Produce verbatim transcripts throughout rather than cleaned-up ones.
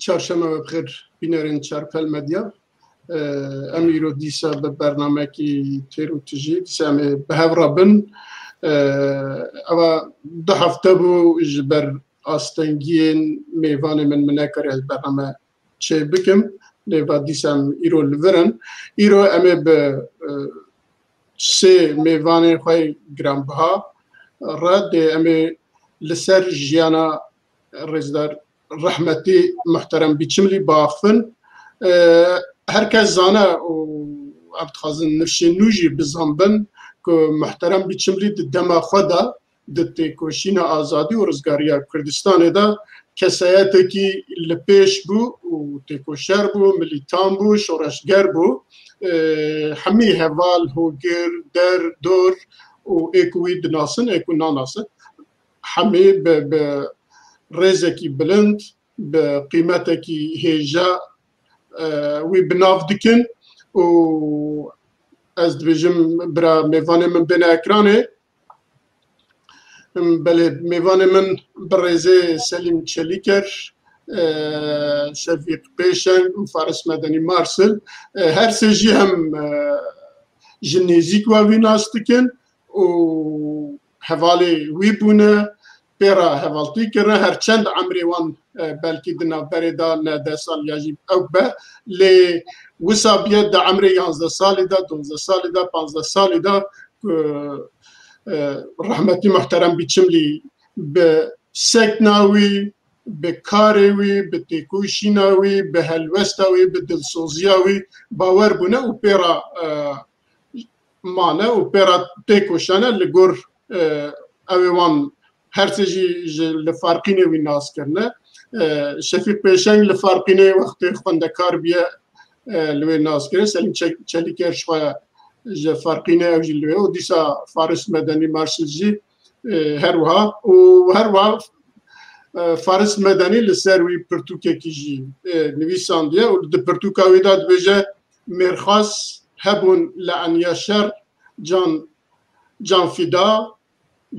Çarşeme we bi xêr bînerên Çarpel Medya. Em îro dîsa bi bernamekî têr û tijî, dîsa em ê bi hev re bin. Ewa du hefte bû ji ber astengiyên mêvanê min, min nekariye ez bername çê bikim. Lê va dîsa em îro li vir in. Îro em ê bi, e, sê mêvanên xwe giranbiha re dê em ê li ser jiyana rêzdar rehmetî muhterem Bîçimlî biaxivin. E, her kes zane û em dixwazin nifşên nû jî bizanbin ku muhterem Bîçimlî di dema xwe de di têkoşîna azadî û rizgariya Kurdistanê de kesayetekî li pêş bû û têkoşer bû, milîtan bû, şoreşger bû. E, hemî heval, hogir, der, dor û ê ku wî dinasin, ê ku nanasin, hemî bi, bi rêzekî bilind, bi qîmetekî hêja, e, wî bi nav dikin û ez dibêjim bira mêvanê min bêne ekranê. Belê, mêvanê min bi rêzê Selîm Çelîker, e, Şefîq Pêşeng û Faris Medenî Marsil, e, her sê jî hem, e, ji nêzîk we wî nas dikin û hevalê wî bûne, pê re hevaltî kirine, her çend emrê wan, e, belkî di navberê de ne deh sal ya jî ew be, lê wisa biye di emrê yanzdeh salî de, duwazdeh salî de, panzdeh salî de ku, e, rehmetî muhterem Bîçimlî bi sekna wî, bi karê wî, bi têkoşîna wî, bi helwesta wî, bi dilsoziya wî bawer bûne û pê re, e, mane û pê re têkoşane li gor, e, ew ê wan her sê jî ji li Farqînê wî nas kirine. E, Şefîq Pêşeng li Farqînê wextê xwendekar bûye, e, li wê nas kirin. Selîm Çe-, Çelîker ji xwe ji Farqînê ew jî li wê û dîsa Faris Medenî Marsil jî, e, her wiha û her wiha, e, Faris Medenî li ser wî pirtûkekî jî, e, nivîsandiye û di pirtûka wî de dibêje, Mêrxas hebûn li eniya şer, can, can fida,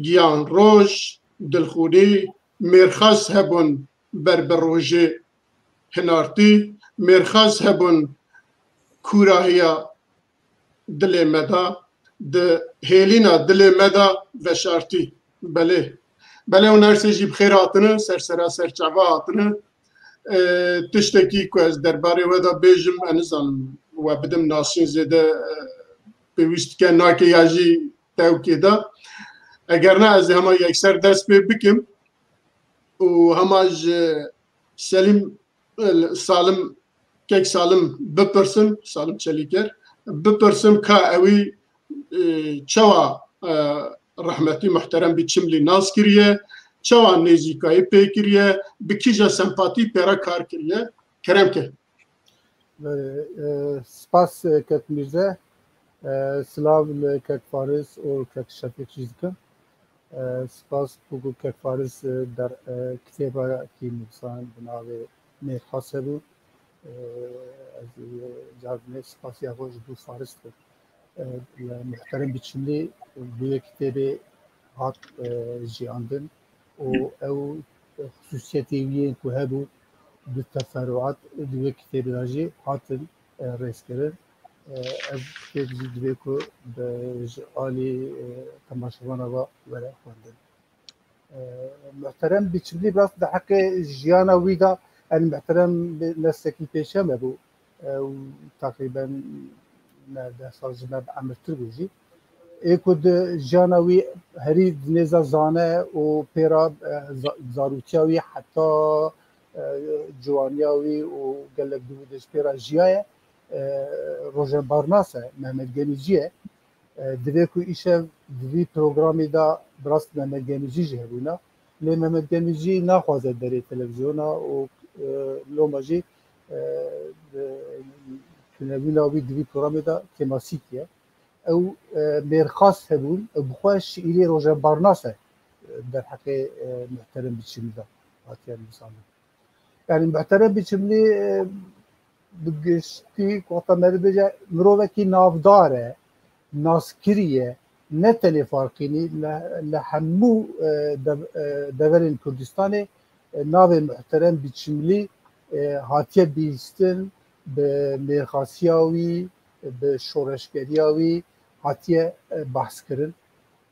giyan roj, dilxûnî, mêrxas hebûn ber bi rojê hinartî, mêrxas hebûn kûrahiya dilê me de, di hêlîna dilê me de veşartî. Belê. Belê hûn her sê jî bi xêr hatine, ser sera ser çava hatine. E, tiştekî ku ez derbarê we de bêjim, ez nizanim we bidim nasîn zêde, e, pêwîst dike nake ya jî tewkê de. Eger ne, ez ê hema yekser dest pê bikim û hema ji Selîm, e, Salim, kek Salim bipirsim, Salim Çelîker, bipirsim ka ewî, e, çawa, e, rehmetî muhterem Bîçimlî nas kiriye, çawa nêzîkayî pê kiriye, bi kîja sempatî pê re kar kiriye. Kerem ke. Belê, e, spas, e, kek Mîrze. E, silav li kek Faris û kek Şefîq jî dikim. E, spas ku kek Faris, e, der, e, kitêbekî nivîsand bi navê Mêrxas hebû. E, ez, e, car dinê spasiya xwe ji bo Faris dikim. E, li muhterem Bîçimlî bi wê kitêbê hat, e, jiyandin û ew xisûsiyetê wî yên ku hebû du teferuat di wê kitêbê de jî hatin, e, rêzkirin. E, ev kitêb jî divê ku bi, ji alî, e, temaşevana ve were xwendin. E, muhterem Bîçimlî, bi rast di heqê jiyana wî de, yani muhterem bi nestekî pêşiya me bû, e, û teqrîben ne deh sal ji me bi emirtir bû jî. Ê ku di jiyana wî herî di nêza zane û pê re, e, za-, zarûtiya wî heta, e, ciwaniya wî û gelek dû de ji pê re jiyaye, e, rojembarnas e, Mehmet Gemîcî ye. E, divê ku îşev di vî programê de bi rast Mehmet Gemîcî jî hebûna. Lê Mehmet Gemîcî naxwaze derê televîzyona û, e, loma jî, e, di tunebûna wî di vî programê de kêmasî kiye. Ew, e, mêrxas hebûn, ew bi xwe şîîrê rojembarnas e, e, derheqê, e, muhterem Bîçimlî de hatiye nivîsandin. Yani muhterem Bîçimlî, e, bi giştî ku heta me dibêje mirovekî navdar e, naskirî ye, ne tenê Farqînî, li, li hemû, e, dev-, e, deverên Kurdistanê, e, navê muhterem Bîçimlî, e, hatiye bihîstin, bi mêrxasiya wî, bi şoreşgeriya wî hatiye, e, behs kirin.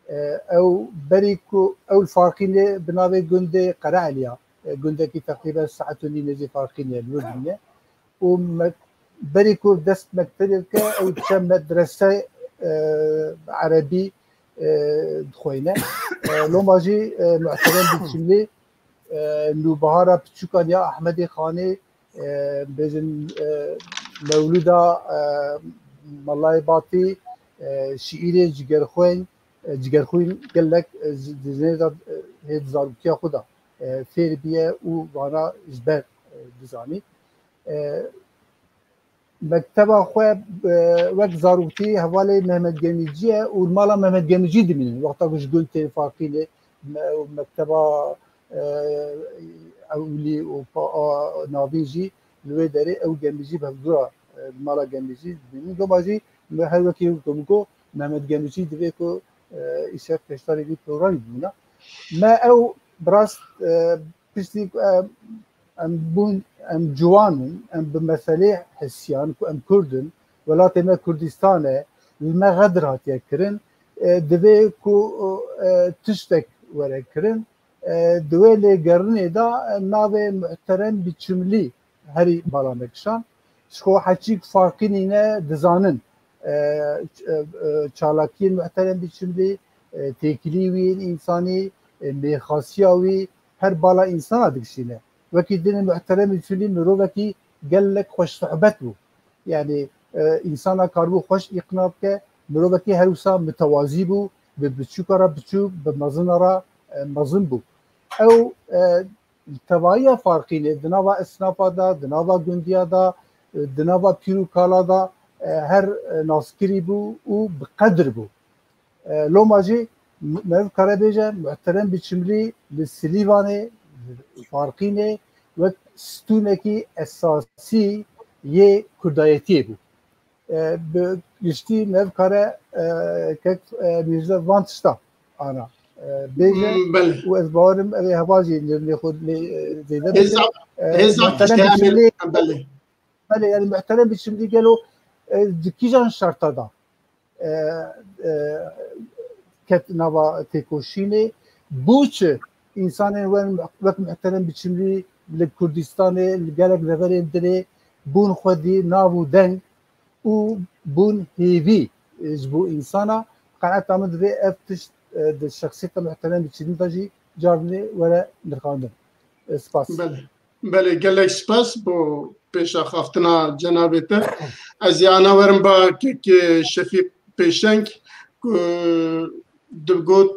E, ew berî ku ew li Farqînê bi navê gundê Qereeliya, e, gundekî teqrîben saet û nîv nêzî Farqînê li wir dimîne. Û me-, berî ku dest mektebê bike, ew diçe medrese, e, erebî, e, dixweyne. E, loma jî, e, muhterem Biçimlî, e, nûbihara piçûkan ya Ehmedê Xanê, e, bêjin, e, mewlûda, e, Melayê Batî, e, şiîrê Cigerxwîn, e, Cigerxwîn gelek, e, ji, di nêza, e, hê di zaroktiya xwe de, e, fêr biye û vana ji ber, e, dizanî. E, mekteba xwe, e, wek zaroktî hevalê Mehmet Gemîcî ye û li mala Mehmet Gemîcî dimînin. Wexta ku ji gund tên Farqînê, me-, mekteba, e, ewlî û pa-, a, navîn jî li wê derê ew Gemîcî bi hevdû re, e, li mala Gemîcî dimînin. Loma jî me her wekî ku min got, Mehmet Gemîcî divê ku, e, îşev pêşdarê vî programî bimîne. Me ew bi rast, e, piştî ku em, em bûn, em ciwan in, em bi meselê hesiyan ku em Kurd in, welatê me Kurdistan e, li me xedir hatiye kirin, e, divê ku, e, tiştek were kirin, e, di wê lêgerinê de, e, navê muhterem Biçimlî herî bala me kişand. Ji xwe heçî ku Farqînî ne dizanin, e, ç-, e, e, çalakiyên muhterem Biçimlî, e, têkilî wî yên însanî, e, mêrxasiya wî her bala însana dikişîne. Wekî dinê muhterem Biçimlî mirovekî gelek xweş sohbet bû. Yani, e, însana karibû xweş îqna bike, mirovekî her wisa mitewazî bû, bi biçûka re biçûk, bi mezina re, e, mezin bû. Ew, e, tevahiya Farqînê di nava esnafa de, di nava gundiya de, e, di nava pîr û kala de, e, her, e, naskirî bû û bi qedir bû. E, loma jî m-, meriv kare bêje, muhterem Biçimlî li Silîvanê, Farqînê wek stûnekî esasî yê kurdayetiyê bû. E, bi giştî meriv kare, e, kek, e, Mîrze van tişta ana, e, bêje Hmm, belê. û ez bawerim ew ê heval jî li, li xwe lê, e, zêde Hêza, bike. E, hêza muhterem tiştê Biçimlî, em belê. Belê, yani muhterem Biçimlî gelo, e, di kîjan şerta da, e, e, ket nava têkoşînê? Bû çi? Însanên wen wek muhterem Biçimlî li Kurdistanê, li gelek deverên dinê bûn xwedî nav û deng û bûn hêvî, e, ji bo însana. Qenaeta min divê ev tişt, e, di şexsiyeta muhterem Biçimlî de jî cardinê were nirxandin. E, spas. Belê. Belê, gelek spas bo pêşaxaftina cenabê te. Ez ê ana werim ba kek Şefîq Pêşeng ku digot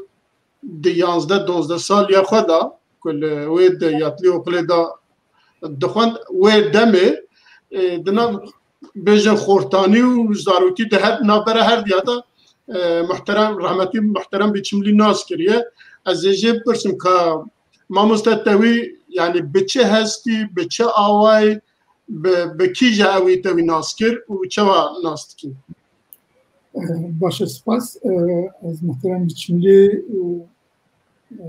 di yanzdeh dozdeh saliya xwe de ku li wê de ya li okulê de dixwend, wê demê, e, di nav bêjin xortanî û zarokî di her navbera her diya de, e, muhterem, rahmetî muhterem Biçimlî nas kiriye. Ez ê jê bipirsim ka mamoste te wî, yani bi çi hestî, bi çi awayî, bi, bi kîja ewî te wî nas kir û çawa nas dikî? Baş e, spas. E, ez muhterem Biçimlî, e, e,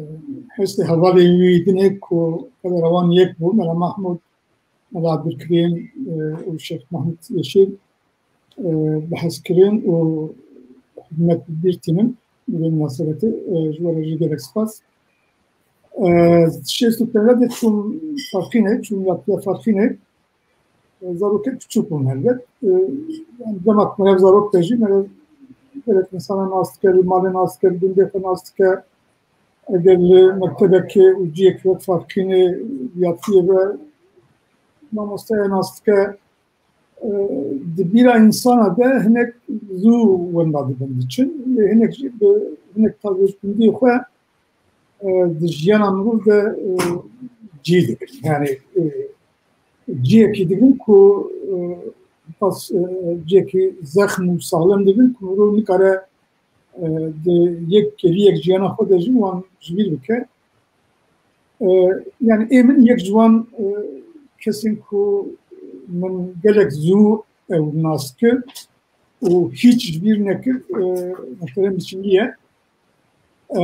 hestê hevalên wî dinê ku qedera wan yek bû, Mela Mahmud, Mela Abdulkerim, e, û Şêx Mahmud Yeşil, e, behs kirin û hikmet bi bîr tînin li vê munasebetê, e, ji we re jî gelek spas. E, şêst û pênc de çûm Farqînê, çûm yatiya Farqînê. E, zarokek piçûk bûm helbet. E, yani dema ku meriv zarok de jî, meriv gelek însana nas dike, li malê nas dike, li gundê xwe nas dike. Eger li mektebekê û ciyekî wek Farqînê yatiyê be mamosteya nas dike, e, di bîra însana de hinek zû wenda dibin diçin. Lê hinek jî bi hinek tazejbindiyê xwe, e, di jiyana mirov de, e, cî dibin. Yani, e, ciyekî dibin ku, e, pas, e, ciyekî zexm û saxlem dibin ku mirov nikare, e, di yek keviyek jiyana xwe de jî wan ji bîr bike. E, yani ê min yek ji wan, e, kesên ku min gelek zû ew nas kir û hîç ji bîr nekir, e, muhterem Biçimlî ye. E,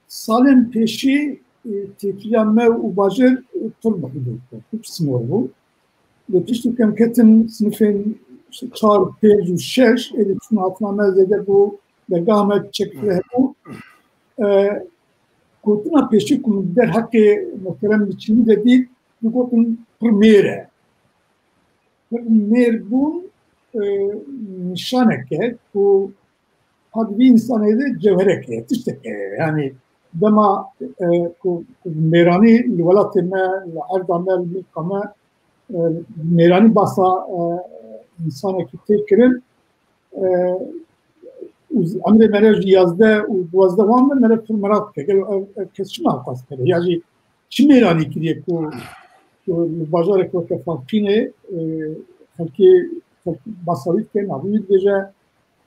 salên pêşî e, têkiliya me û bajêr, e, pir mixdûr bû, pir sînor bû. Lê piştî ku em ketin sinifên çar, pênc û şeş, êdî çûn hatina me zêde bû, dergeha me çekfire hebû. E, gotina pêşî ku min derheqê muhterem Biçimî de dît, digotin pir mêr e. Pir mêr bûn, e, nîşanek e ku ha di vî însanê de cewherek heye, tiştek heye. Yanî dema, e, ku, ku mêranî li welatê me, li erda me, li milka me, e, mêranî basa, e, însanekî tê kirin, e, û emrê me re ji yazdeh û duwazdeh wan be, me re pir meraq dike. Gelo ev, ev kes çima ew qas kere? Ya jî çi mêranî kiriye ku, ku li bajarek weke Falqînê, e, xelkê, xelk basa wî dike, navê wî dibêje,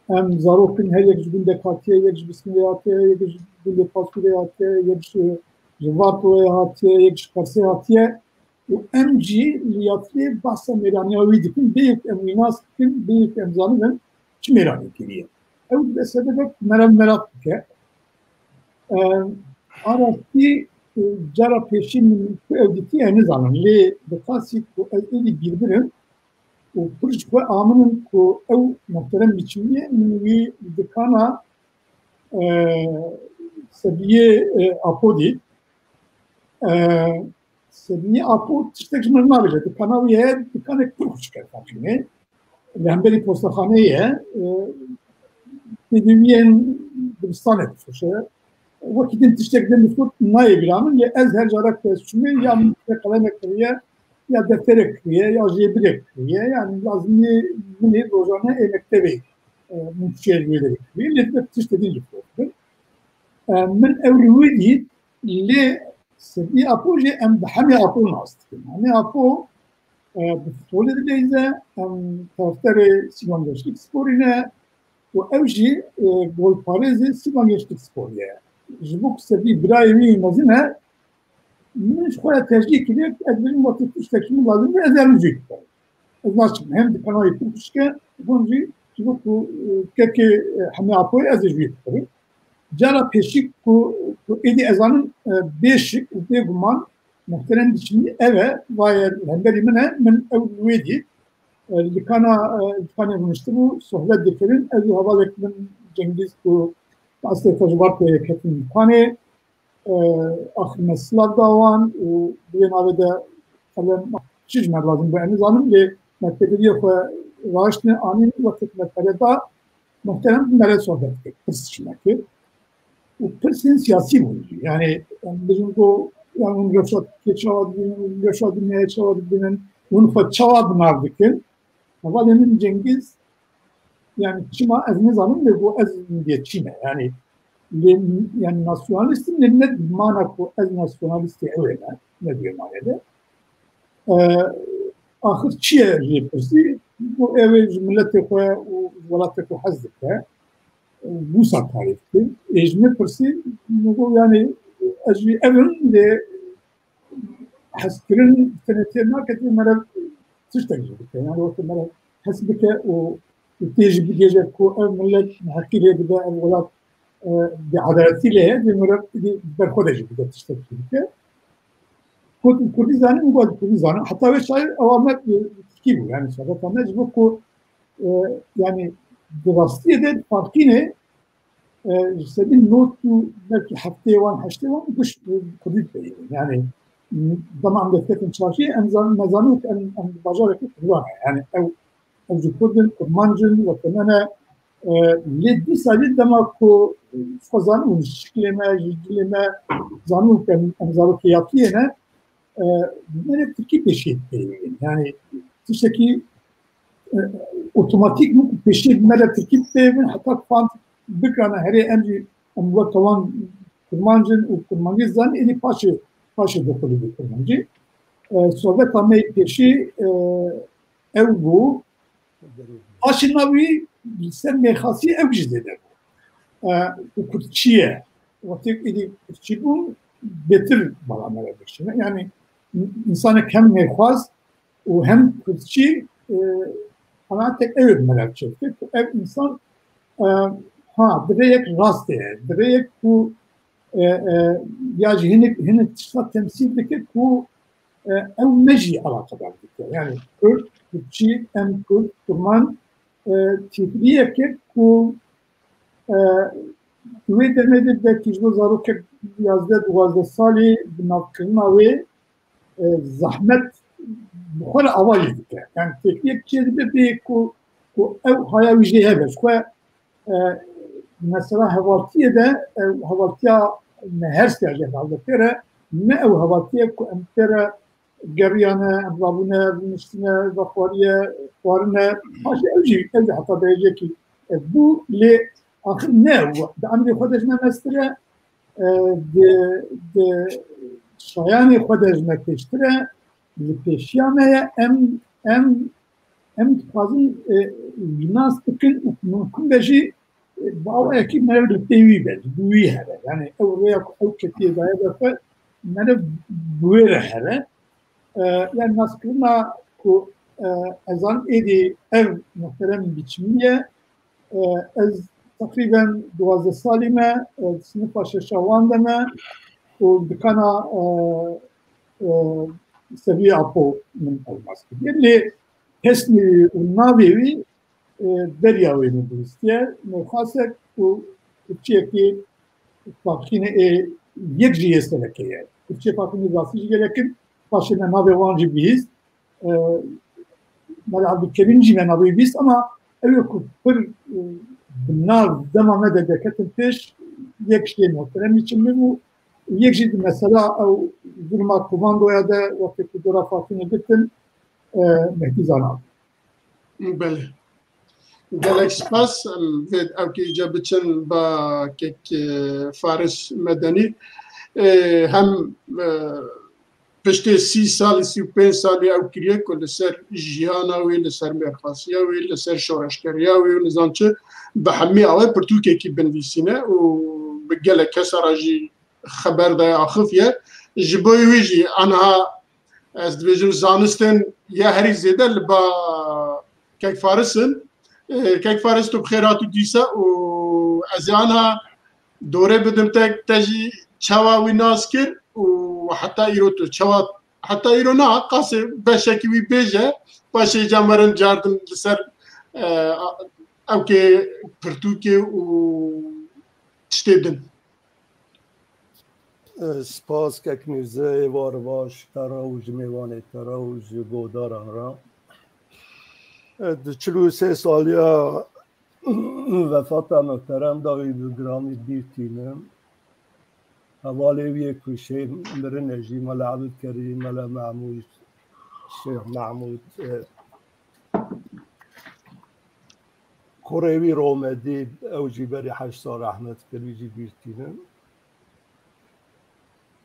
em zarok in, her yek ji gundek hatiye, yek ji Bismilê hatiye, yek ji gundê Pasûrê hatiye, yek ji, ji Vartoyê hatiye, yek ji Qersê hatiye. Û em jî li yatiyê behsa mêraniya wî dikin, bêyek em wî nas bikin, bêyek em zanibin çi mêranî kiriye. Ew dibe sebebek me re meraq bike. Em, a rastî, e, cara pêşî min ku ew dîtî, ez nizanim. Lê bi qasî ku ez êdî bîr birim û pir ji xwe amin im ku ew muhterem Biçimî ye, min wî dikana, e, Sebiyê, e, Apo dît. E, Sebiyê Apo tiştek ji min re nabêje. Dikana wî heye, dikanek pir xweşik e Falqînê. Li hemberî postexaneyê ye. E, pêdiviyên dibistanê difroşe. Wekî din tiştek din difrot nayê bîra min, lê ez her carekî ez çûmê ya min qelemek kiriye, ya defterek kiriye, ya jêbirek kiriye. Yanî lazimiyê min ê rojane ê mektebê, e, min çûye ji wê derê kiriye. Lê dibe tiştê din difrot bin. E, min ew li wî dît, lê Sebiyê Apo jî em bi Hemê Apo nas dikin. Hemê Apo, e, bi futbolê dileyze, em taraftarê Sîvan Gençlik Sporî ne û ew jî, e, golparêzê Sîvan Gençlik Sporî ye. Ji bo ku Sebî birayê wî mezin e, min ji xwe re tercîh kiriye ku ez dibêjim wextê tiştek ji min lazim be, ez ê min jî bikim. Ez naçim. Hem dikana wî pir xweşik e, hem jî ji bo ku, e, kekê, e, Hemê Apoyê ez ê ji wî bikirim. Cara pêşî ku, ku êdî ez zanim, e, bê şik û bê guman muhterem Biçimî ev e, vaye li hemberî min e, min ew li wê dît. E, li dikana, e, li dikanê rûniştibû, sohbet dikirin. Ez û hevalek min Cengîz ku aslê xwe ji Vartoyê ketin dikanê. E, axir me silav da wan û di wê navê de qelem çi ji me lazim bû, em nizanim, lê me pêdiviyê xwe raştine anîn, wextê ku me pere da, muhterem me re sohbet kir, pirs ji me kir. Û pirsên siyasî bûn jî. Yanî, em bijin ku, yanî, hûn rewşa Tirkiyê çawa dibînin, hûn rewşa dinyayê çawa dibînin, hûn xwe çawa bi nav dikin? Hevalê min Cengîz, yanî çima ez nizanim, lê got ez milliyetçî me. Yanî, lê, yanî nasyonalîst im, lê ne bi mana ku ez nasyonalîstê ew ê me, ne di wê manê de. E, axir çi ye jê pirsî? Got ew ê ji miletê xwe û ji welatê xwe hez dike. E, wisa tarîf kir. Ê ji min pirsî, min got, yanî ez jî ev im, lê hezkirin tenê tê nake, tê mere tiştek jî bike. Yani wekî mere hes bike û, û tê jî bigêje ku ev millet neheqî lê dibe, ev welat, e, bêedaletî lê heye, dê mere dê ber xwe de jî bide tiştek jî bike. Ku kurdî zanin, û ku kurdî zanin. Heta wê çaxê ew me, e, tirkî bû. Yani sohbeta me ji bo ku, e, yani di rastiyê de Falqînê, e, ji sedî nod û belkî heftê wan, heştê wan giş, e, kurdî dibêjin. Yani, dema em destketin çarşiyê, em zan-, me zanî ku em, em di bajarekî kurdan e. Yani, ew, ew ji kurd in, kurmanc in, weke me ne. E, lê dîsa jî dema ku, e, xwe zanî hûn ji şiklê me, ji dilê me, zanî ku em, em zarokê yatiyê ne, e, me ne tirkî pêşiyê dibêjin. Yani, tiştekî e, otomatîk bû ku pêşiyê me re tirkî bipeyivin, heta ku fam bikirana herê em jî em weke wan kurmanc in û kurmancî zanin, êdî paşê, paşê dixulî bi kurmancî. E, sohbeta me yê pêşî, e, ew bû. Paşê na wî li ser mêrxasî ew jî zêde bû. E, û kurdçî ye. Wextê êdî kurdçî bûn, bêtir bala me re dikişîne. Yani, însanek hem mêrxas û hem kurdçî, e, qenaetek ew ê bi me re çêdike ku ev însan, e, ha, di rêyek rastê ye, di rêyek ku, e, e, ya jî hinek, hinek tişta temsîl dike ku, e, ew me jî eleqedar dike. Yani Kurd, Kurdçî, em Kurd, Kurman, e, têkiliyeke ku, e, di wê demê de belkî ji bo zarokek yazdeh duwazdeh salî bi navkirina wê, e, zehmet bi xwe re ava jî dike. Yani têkiliyek çê dibe bê ku, ku ew haya wî jê hebe. Ji xwe, e, mesela hevaltiyê de, e, hevaltiya me her sê jê hevalde pê re, ne ew hevaltiye ku em pê re geriyane, em rabûne, rûniştine, vexwariye, xwarine. Paşê ew jî, ew jî heta derecekî, e, bû, lê axir ne ew. Di emrê xwe de ji me mestir e, e, di, di şayanê xwe de ji me pêştir e, li pêşiya me ye, em, em, em dixwazin, e, nas bikin û mimkun be jî, e, bi awayekî meriv li pê wî be, li wî here. Yani ew rêya ku ew ketiye daye ber xwe, meriv bi wê re here. E, yani naskirina ku, e, ez an êdî ev muhterem biçimî ye, e, ez teqrîben duwazdeh salî me, e, sinifa şeşawan de me û dikana, e, e, Seviyê Apo min ew nas kiriye. Lê pesnê wî û navê wî, e, beriya wê min bihîstiye. Nexasek û Kurdçiyekî Farqîne ê yek jî yê sereke ye. Kurdçiyê Farqînê rastî jî gelek in. Paşê me navê wan jî bihîst. E, Mela Abdulkerim jî me navê bîst ama ew ê ku pir, e, bi nav dema me de deketin pêş, yek jê muhteremî çi min bû, yek jî di mesela ew zulma komandoya de wextê ku dora Fatînê girtin, e, Mehdî Zana bû. Belê. Gelek spas. Em vê ewkê îca biçin ba kek, e, Faris Medenî. E, hem, e, piştê sî salî, sî û pênc salî ew kiriye ku li ser jiyana wî, li ser mêrxasiya wî, li ser şoreşgeriya wî û nizam çi bi hemî awê pirtûkekî binivîsîne û bi gelek kesa re jî xeber daye, axifiye. Ji bo wî jî anha ez dibêjim zanistên ya herî zêde li ba kek Faris in. E, kek Faris, tu bi xêr hatî dîsa û ez ê anha dorê bidim te, te jî çawa wî nas kir û heta îro tu çawa, heta îro na, qasê beşekî wî bêje, paşê îca me rin cardin li ser, e, ewkê pirtûkê û tiştê din. Spas kek Mîrze, êvar baş te re û ji mêvanê te re û ji guhdaran re. Di çil û sê saliya vefata muhterem dawî bi giramî bîr tînim. Hevalê wî yê ku şê mirine jî Mela Ebdulkerîm, Mela Mehmûd, Şêx Mehmûd, e, Kurê wî Romedî, ew jî berî heşt sal rehmet kir, wî jî bîr tînim.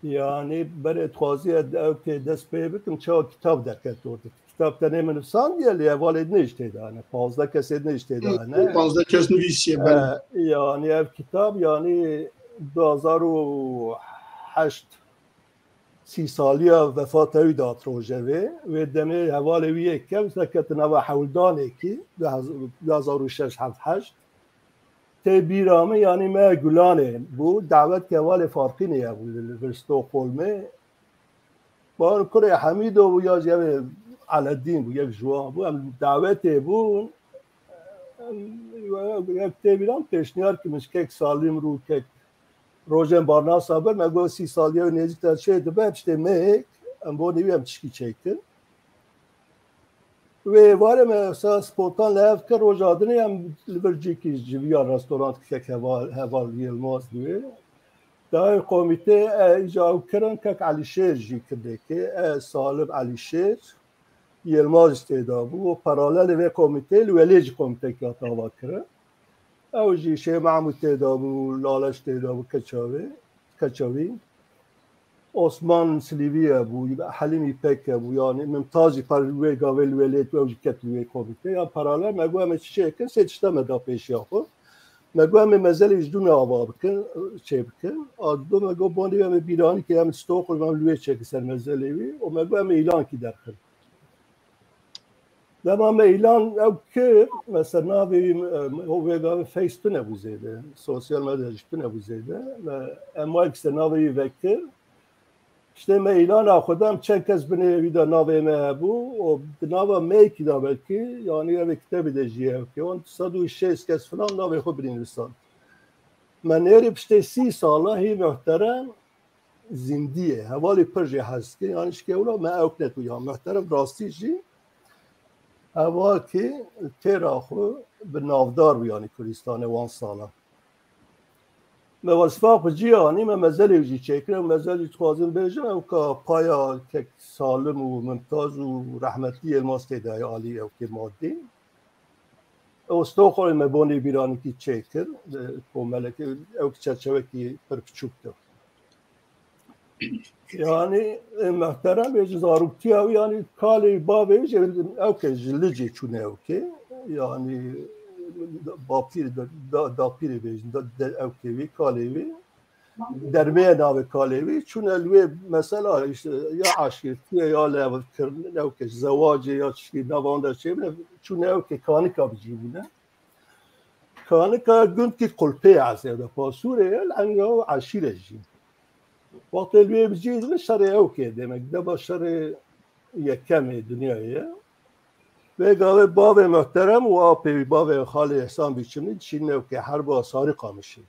Yanî berê dixwaziye ew tê dest pê bikim, çawa kitab derket ortê. Kitab tenê min nivîsandiye, lê hevalê din jî tê de hene. Pazdeh kesê din jî tê de hene. Pazdeh kes nivîsiye, belê. E, yanî ev kitab, yanî du hazar û heşt sî saliya vefata wî de hat rojevê. Wê demê hevalê wî yê kev derketin nava hewldanekî, du hazar û şeş heft heşt. Tê bîra min, yanî me Gulanê bû, dawetkê hevalê Farqînê ye bû li, li vir Stockholmê. Bar kurê Hemîdo bû ya jî ev ê Eledîn bû, yek ji wan bû. Em dawetê bûn. Em, yek tê bîra min pêşniyar kir min ji kek Salîm rû kek Rojên Barnasa bir, me got sî saliya wê nêzîk te çê dibe, em tiştê me, em bonê wî em tişkî çêkin. Wê êvarê me wisa spontan li hev kir, roja dinê em li vir cîkî ji vîya restorant kek heval, heval Yilmaz diwê. Dayê komîtê, e, îca ew kirin, kek Elîşêr jî kirdekê, e, Salim Elîşêr, Yilmaz jî tê de bû. Û paralelê vê komîtê li Welê jî komîtekî hat ava kirin. Ew jî Şêx Mehmûd tê de bû, Laleş tê de bû, Keça wê, Keça wî. Osman Silîviye bû, Helîm Îpeke bû, yanî Mimtaz jî par wê gavê li wê lê ew jî ket li wê komîtê. Ya paralel me got em ê çi çêkin, sê tişta me da pêşiya xwe. Me got em ê mezelê ji dû me ava bikin, çê bikin. A do me got bonê em ê bîranî ke em li Stockholm em li wê çêkin ser mezelê wî û me got em ê îlankî derxin. Dema me îlan ew kir, mesela navê wî, e, wê gavê Face tune bû zêde, sosyal medya jî tune bû zêde. Me, em wek se navê wî vekir. Îşte me îlana xwe da, em çend kes binê wî de navê me hebû û di nava me yekî de belkî, yanî ev ê kitebê de jî ew kê. Wan sed û şêst kes filan navê xwe binivîsan. Me nêrî piştê sî sala hî muhterem zindî ye. Hevalî pir jê hez dike. Yanî şikê wilo me ewk netu ya muhterem rastî jî hevakî têra xwe bi navdar bû yanî Kurdistanê wan sala. Me wesifa xwe cî anî, me mezelê jî çêkir, mezel jî dixwazim bêjim, ew ka paya kek Salim û Mimtaz û rehmetî Yilmaz tê de ye alî ew kê madî. Ew Stockholm me bonê bîranîkî çêkir, e, komelekê, ew çerçevekî pir piçûk de. Yanî, e, muhterem bê ji zaroktiya wî, yanî kalê bavê wî jî ew ke ji Licê çûne ew ke. Yanî, bapîrê de, da, dapîrê bêjin, da, de, ew ke wî, kalê wî. Dermeye navê kalê wî. Çûne li wê mesela, işte, ya eşîrtiye, ya levkirin, ew ke zewacê, ya tişkî nava wan de çêbine, çûne ew ke kanika bi cî bûne. Kanika gundkî Qulpê Ezê de, Pasûrê ye, li enga û eşîre jî. Wextê li wê bi cî dibin şerê ew kê, demek, dema şerê yekemê dinyayê ye. Vê gavê bavê muhterem û apê wî, bavê Xalê Ehsan Bîçimlî, dişînin ew kê herba Sarî Qamişî.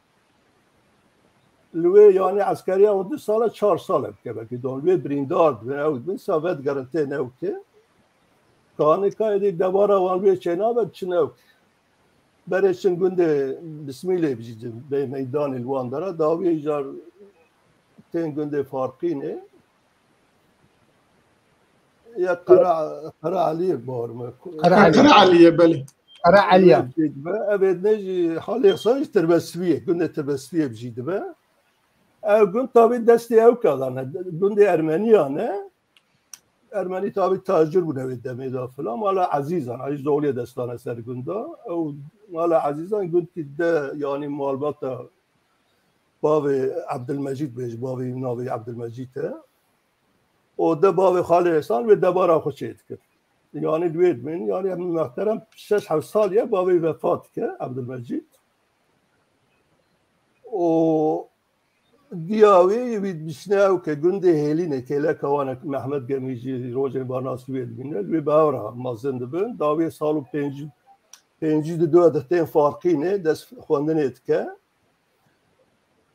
Li wê, yanî, eskeriya wan du sala, çar sal e bike, belkî don. Li wê birîndar dibin, ew dibin, sa vedigerin tên ew kê. Kanika êdî debara wan wê çênabe, diçin ew kê. Berê çin gundê Bismîlê bijî bê meydanê li wan dera, dawiyê jar tên gundê Farqînê. Ya Qera, Qera Eliyê bar me. Qera Eliyê. Qera Eliyê, belê. Qera Eliyê. Ev ê ne jî halê xwe jî Tirbesviyê, gundê Tirbesviyê bijî dibe. Ev gund tabî destê ew kadane, gundê Ermeniyan e. Ermenî tabî tacir bûne wê demê de filan. Mala Ezîzan, Aziz Oğlu'ya destane ser gunda. Ew mala Ezîzan gundkî de, yanî malbata bavê Ebdilmecîd bêj, bavê navê Ebdilmecîd e. Û de bavê Xalê Ehsan wê debara xwe çê dikir. Yanî li wê dibin, yanî em muhterem şeş heft sal ye bavê wî vefat dike, Ebdilmecîd. Û diya wê, wî dişine ew ke gundê Hêlînê, kêleka wan e, Mehmet Gemîcî, rojên barnas li wê dibîne, li wê bi hev re mezin dibin. Dawiyê sal û pêncî, pêncî di du de tên Farqînê, dest xwendinê dike.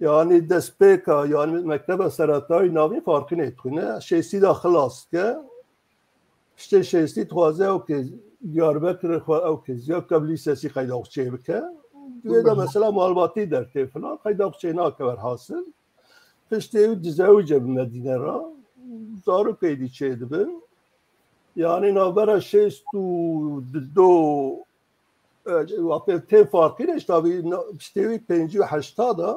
Yanî destpêka, yanî mekteba seretayî navîn Farqînê dixwîne. Şêstî de xilas dike. Piştê şêstî dixwaze ew ke Diyarbekirê xwe ew ke ziya ke bi lîsesî qeyda xwe çê bike. Wê de mesela malbatî dertê filan, qeyda xwe çê nake werhasil. Piştê wî dizewice bi Medîne re. Zarok êdî çê dibin. Yanî navbera şêst û du, e, wextê tê Farqînê, ji tabî na-, piştê wî pêncî û heşta de,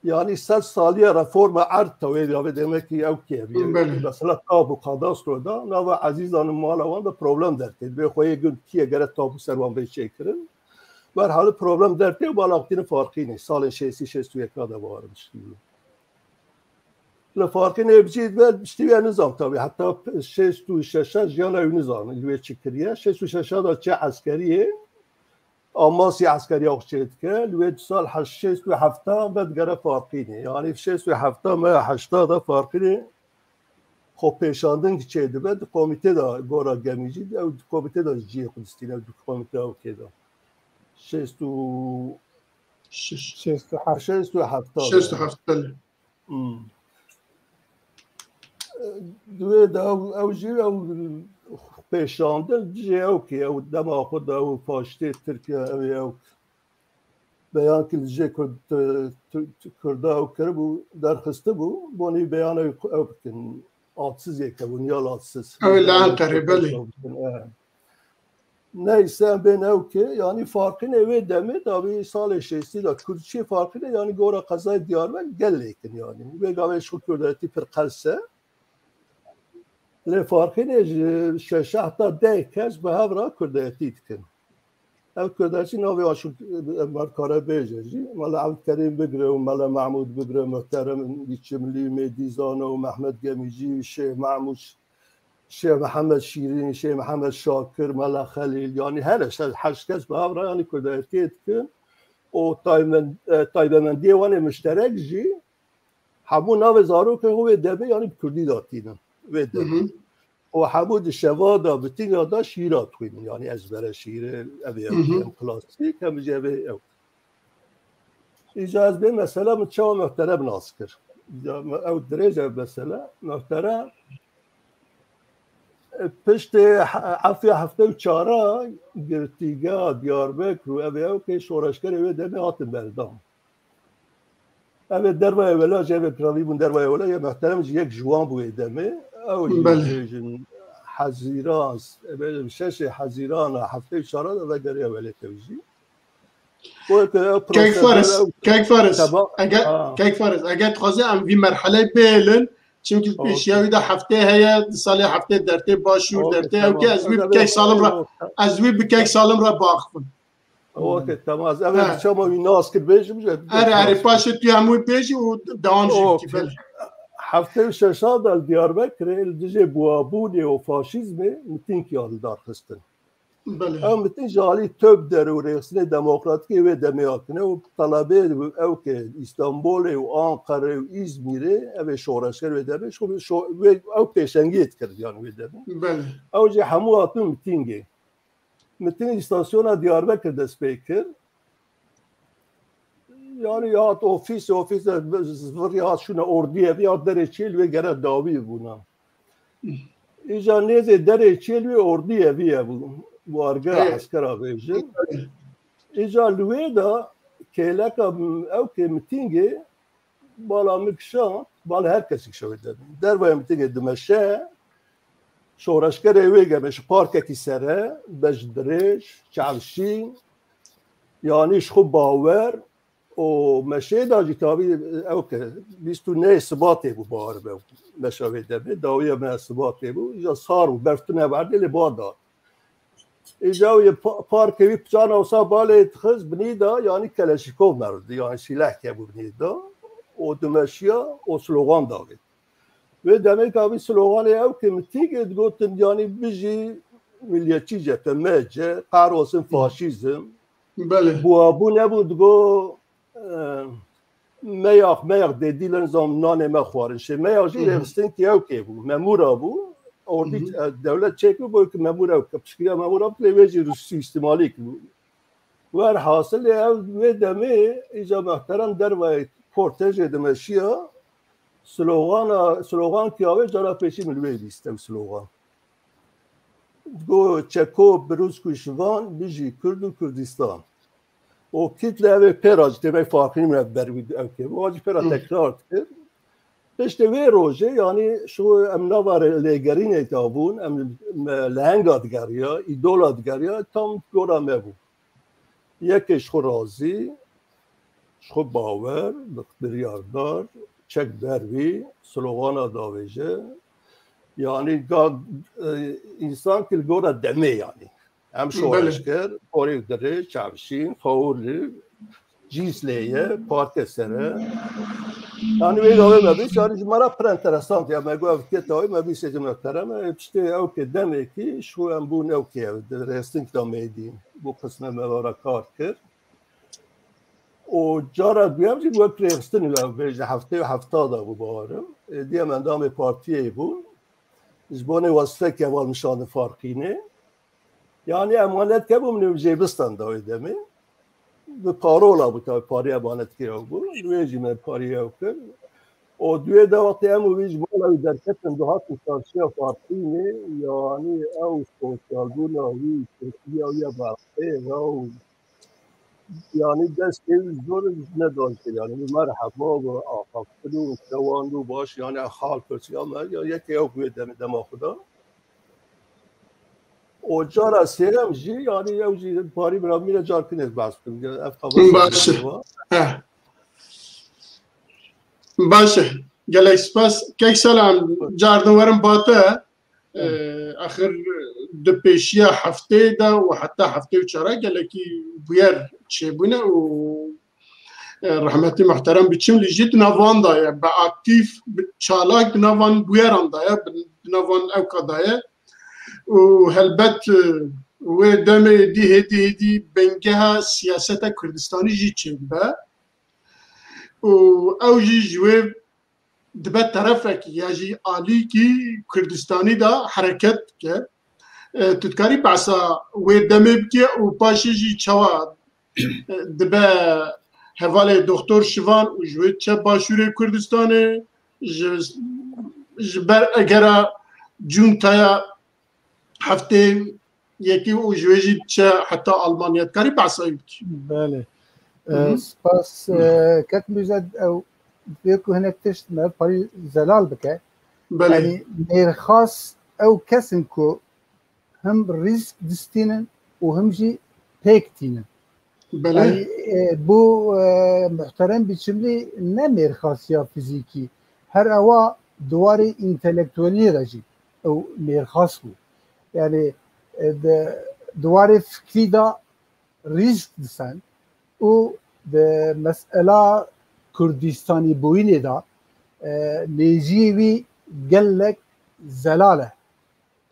yanî sed saliye reforma erd tewê de, demek ki ew kê bî. Belê. Mesela tapu kadastro da, nava Ezîzan û mala wan de problem dertê. Dibê xweyê gund kî ye, gere tapu ser wan bê çêkirin. Berhalî problem dertê û balaxtînin Farqînê. Salên şêstî, şêst û yeka de barim şikî. Li Farqînê bi cî dibe, piştî wê nizam tabî. Heta şêst û şeş jiyana wî nizam, li wê çi kiriye. Şêst û şeş de çe eskeriyê, amasî eskeriya xwe çê dike. Li wê du sal heş-, şêst û heft ve digere Farqînê. Yanî şêst û heft me heşta de Farqînê xwe pêşandin çê dibe. Di komîtê de gora Gemîcî, ew di komîtê de cihê xwe distîne, di komîtê ew kê de. Şêst û şeş. Şêst û heft. Şêst û heft. Şêst û heft, belê. Hmm. Di wê de ew, ew jî ew pêşandin dijî ew kê, ew dema xwe de ew faşîstê Tirkiye, ew ê ew beyan ki li dijê Kurd, tu, tu, Kurda ew kiribû, derxistibû, bonî beyan ew, ew bikin. Adsizê kebû, Niyal Adsiz. Ew ê li Enqerê, belê. Ew bikin, e. Neyse, em bên ew ke, yanî Farqînê wê demê, tabî salê şêstî de Kurdçiyê Farqînê, yanî gora qezayê Diyarbekir gelek in, yanî. Wê gavê ji xwe Kurdayetî pir qels e. Lê Farqînê ji şeş heta deh kes bi hev re Kurdayetî dikin. Ev Kurdayetî navê wan şû, em kare bêje jî. Mela Evdkerîm bigire û Mela Mehmûd bigire, Muhterem Bîçimlî, Mêdî Zana û Mehmet Gemîcî, Şêx Mehmûd, Şêx Mihemed Şîrîn, Şêx Mihemed Şakir, Mela Xelîl, yanî her işte heşt kes bi hev re yanî kurdayetiyê dikin. O taymen-, e, taybemendiyê wan ê muşterek jî hemû navê zarokên xwe wê demê yanî bi kurdî datînin. Wê demê. Hı hı. O hemû di şeva de, bi tînga de şîra dixwînin. Yanî ezbere şîrê, ev ê Hı hı. em klasîk, em jî ev ê ew. Îca ez bê mesela min çawa muhterem nas kir. Ya me-, ew dirêj e mesela. Muhterem, e, piştê he-, efya heftê û çara girtîgeha Diyarbekir û ev ê ew kê şoreşgerê wê demê hatin berdam. Ev ê dervaya wela jî, ev ê piravî bûn dervaya wela, ya muhterem jî yek ji wan bû wê demê. Ew jî Belê. bêjin Hezîran, e, bêjin şeşê Hezîrana heftê û çara de vegeriya welêt ew jî. Weke ew Kek proses Faris, ew Kek Faris, Teba-, eger, ha. Kek Faris, eger dixwaze em vî merheleyê bihêlin, çimkî Okey. pêşiya wî de heftê heye, di salê heftê dertê başûr, Okey, dertê tamam. ewkê, ez wî Ez bi eve Kek Salim re, Okey. ez wî bi Kek Salim re biaxivim. Okey, tamam. Ez eve Ha. çama wî nas kir bêjim, jî Erê, erê, paşê tu hemû bêjî û dewam jî Okey. bikî, belê. Heftê û şeşa de li Diyarbekirê li dijê buwabûnê û faşîzmê mitînkî ya li dar xistin. Belê. Ew mitin ji alî Töbder û Rêxistinê Demokratîkê wê demê hatine û telebê ew ke Îstanbolê û Anqerê û Îzmîrê ev ê şoreşger wê demê, şo-, şo-, wê, ew pêşengiyê dikir yan wê demê. Belê. Ew jî hemû hatin mitîngê. Miting îstasyona Diyarbekir dest pê kir. Yani ya hat ofîs, ofîs de zivir ya hat şuna Ordiyevî ya derê çêl wê gere dawî bûna. Îca nêzê derê çêl wê Ordiyevî ye bû. Wargeha Hey. eskera bêjin. Îca li wê de kêleka ew kê mitingê bala min kişand, bala her kesî kişand wê demê. Dervaya mitingê dimeşe, şoreşgerê wê gemê ji parkekî sere, beş dirêj, çavşîn, yanî ji xwe bawer û meşê da jî tabî ew ke bîst û nehê Sibatê bû bawer be meşa wê demê. Dawiya me Sibatê bû. Îca sar bû, berf tune berdê lê ba da. Îca wê pa-, parkê wî piçana wisa balê dixist binî da, yanî keleşîkov merdi, yanî sîleh ke bû binî da. O dimeşiya, o slogan davêt. Wê demê ka vî sloganê ew ke mitîgê digotin, yanî bijî milliyetçî cephe, M C, kahrolsun faşîzm. Belê. Buwabû nebû, digo, e, meyax, meyax dêdî le nizam nanê me xwarin. Şê meyax jî Hı hı. rêxistinkî ew kê bû. Memûra bû. Ordî, Hı hı. e, dewlet çêkir bû ki memûr ew, piştgiriya memûra bikire, wê jî rûsî îstîmalî kir. Werhasilê ew wê demê îca muhterem dervayê kortejê dimeşiya slogana, slogan kiya wê cara pêşî min wê bîst ew slogan. Go çeko birûz ku ji van bijî Kurd û Kurdistan. O kîtle ev ê pêra jî têmey farqî min ev berwî ew kê. Wa jî pêra Hı. tekrar dikir. Piştê wê rojê, yanî şu em nava re-, lêgerînê de bûn, em me lehenga digeriya, îdola digeriya, tam gora me bû. Yekê ji xwe razî, ji xwe bawer, bi-, biryardar, çek berwî, slogana davêje. Yanî ga-, e, însan ki li gora demê yanî. Em Belê. şoreşger, porê dirê, çavşîn, xawurli, cîslê ye, parke sere. Yanî wê gavê me bîst, yanî ji me re pir enteresan ya, me got ev kê tawî me bîst ê muhterem, e, piştê ew kê demekî, şu em bûn ew kê, ev, di rêstink da meydîn, bu qisme me vara kar kir. Û cara duyem jî wek rêxistin, ev bêje heftê û hefta da bû bawerim. E, diyem endamê partiyê bû. Ji bonê wezîfeke heval min şandin Farqînê. Yanî emanet kebû min ê jêbistan da wê demê. Bi parola bû, tabi parî emanet kira bû. Li wê jî me parî ew kir. Û duê de wextê em û wî ji mala wî derketin, dihatin çarşiya Farqînê, yanî ew sosyalbûna wî, tepkiya wî ya berxêr ew, yanî destê wî zor nedajtir, yanî bi merheba, bi axaftin û şewan û baş, yanî xal pirsiya me, ya yekê ew wê demê dema xwe da. O cara sêrem jî, yanî ew jî parî bira mîne car kinê behs bikin. Ev xeber Baş e. Heh. Baş e. Gelek spas. Kek Selam, cardin werin bate. Hı. E, axir di pêşiya heftê de û heta heftê û çara gelekî bûyer çêbûne û E, rehmetî muhterem Biçimlî jî di nav wan de ye, bi aktîf, bi çalak di nav wan bûyeran de ye, bi, di nav wan ewka de ye. Û helbet, e, wê demê dî hêdî hêdî bingeha siyaseta Kurdistanî jî çêdibe. Û ew jî ji wê dibe terefekî ya jî alîkî Kurdistanî de hereket dike. E, tu dikarî behsa wê demê bikî û paşê jî çawa, e, dibe hevalê Doktor Şivan û ji wê çe başûrê Kurdistanê, ji, ji ber egera cuntaya heftê yekî û ji wê jî diçe heta Almanya. Dikarî behsa wî bikî? Belê. Hı hı. E, spas, e, kek Mîrzet, ew vê ku hinek tişt me parî zelal bike. Belê. Yanî mêrxas ew kes in ku him rîsk distînin û him jî pêk tînin. Belê. Yanî, e, bû, e, muhterem Biçimlî ne mêrxasiya fizîkî, her ewa di warê întelektueliyê de jî ew mêrxas bû. Yanî, e, di, di warê fikrî de rîsk disen û di mesela Kurdistanî bûyînê de, e, nêzîyê wî gelek zelal e.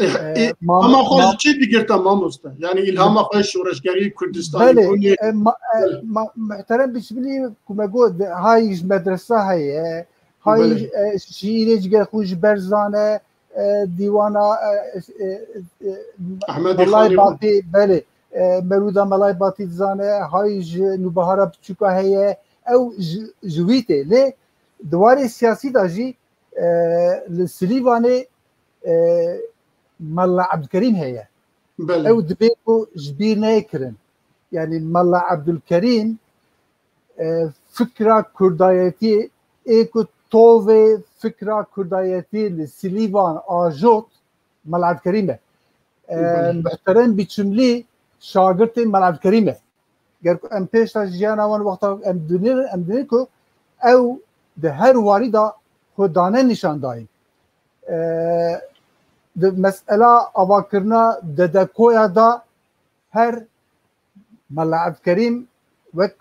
E, e, e, mam-, îlhama xwe ji mam-, çi digirta mamoste? Yanî îlhama xwe şoreşgerî Kurdistanî Belê, bûnê. E, ma-, e, Belê. Ma-, muhterem Biçimlî ku me got, hay ji medresa heye, hay Belê. E, şîîrê ji gel xwe ji ber zane, e, dîwana, e, e, e, Ehmedê Melay Xanî Batî, belê, e, Merûda Melay Batî dizane, hay ji Nûbahara Piçûka heye, ew ji, ji wî tê. Lê di warê siyasî de jî, e, li Silîvanê, e, Mela Ebdulkerîm heye. Belê. Ew dibê ku ji bîr neyê kirin. Yanî Mela Ebdulkerîm, e, fikra kurdayetiyê, ê ku tovê fikra kurdayetiyê li Silîvan ajot, Mela Ebdulkerîm e. E, Belê. Muhterem Biçimlî şagirtê Mela Ebdulkerîm e. Ger ku em pêş de jiyana wan wexta em dinêrin, em dinêrin ku ew di her warî de xwe dane nîşan dayîn. E, di mesela avakirina Dedekoya de her Mela Evkerîm wek,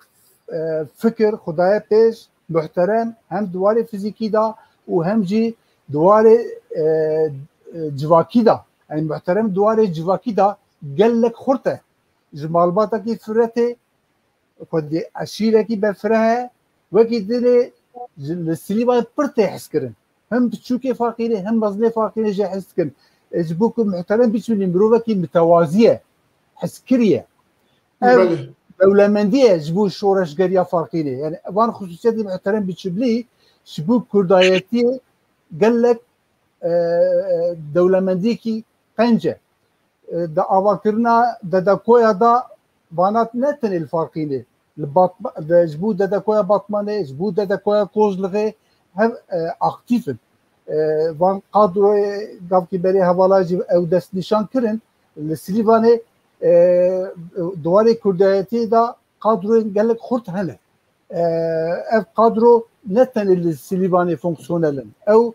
e, fikir xwe daye pêş, muhterem hem di warê fizîkî de û hem jî di warê, e, e, civakî de. Yanî muhterem di warê civakî de gelek xurt e. Ji malbatekî firetê, xwedî eşîrekî befire heye, wekî dinê ji, li Silîvanê pir tê hezkirin. Him piçûkê Farqînê, him mezinê Farqînê jê hez dikin. E, ji bo ku muhterem Biçimlî mirovekî mitewazî ye, hezkirî ye. Ev Belê. dewlemendî ye ji bo şoreşgeriya Farqînê. Yani van xisûsiyetê muhterem Biçimlî ji bo kurdayetiyê gelek, e, e, dewlemendiyekî qenc e. E, di avakirina Dedekoya de vana ne tenê li Farqînê, li Batma-, de, ji bo Dedekoya Batmanê, ji bo Dedekoya Kozlixê hev, e, aktîf in. E, van kadroyê gavkî berê hevala jî ew destnîşan kirin. Li Silîvanê, e, di warê kurdayetiyê de kadroyên gelek xurt hene. E, ev kadro ne tenê li Silîvanê fonksiyonel in. Ew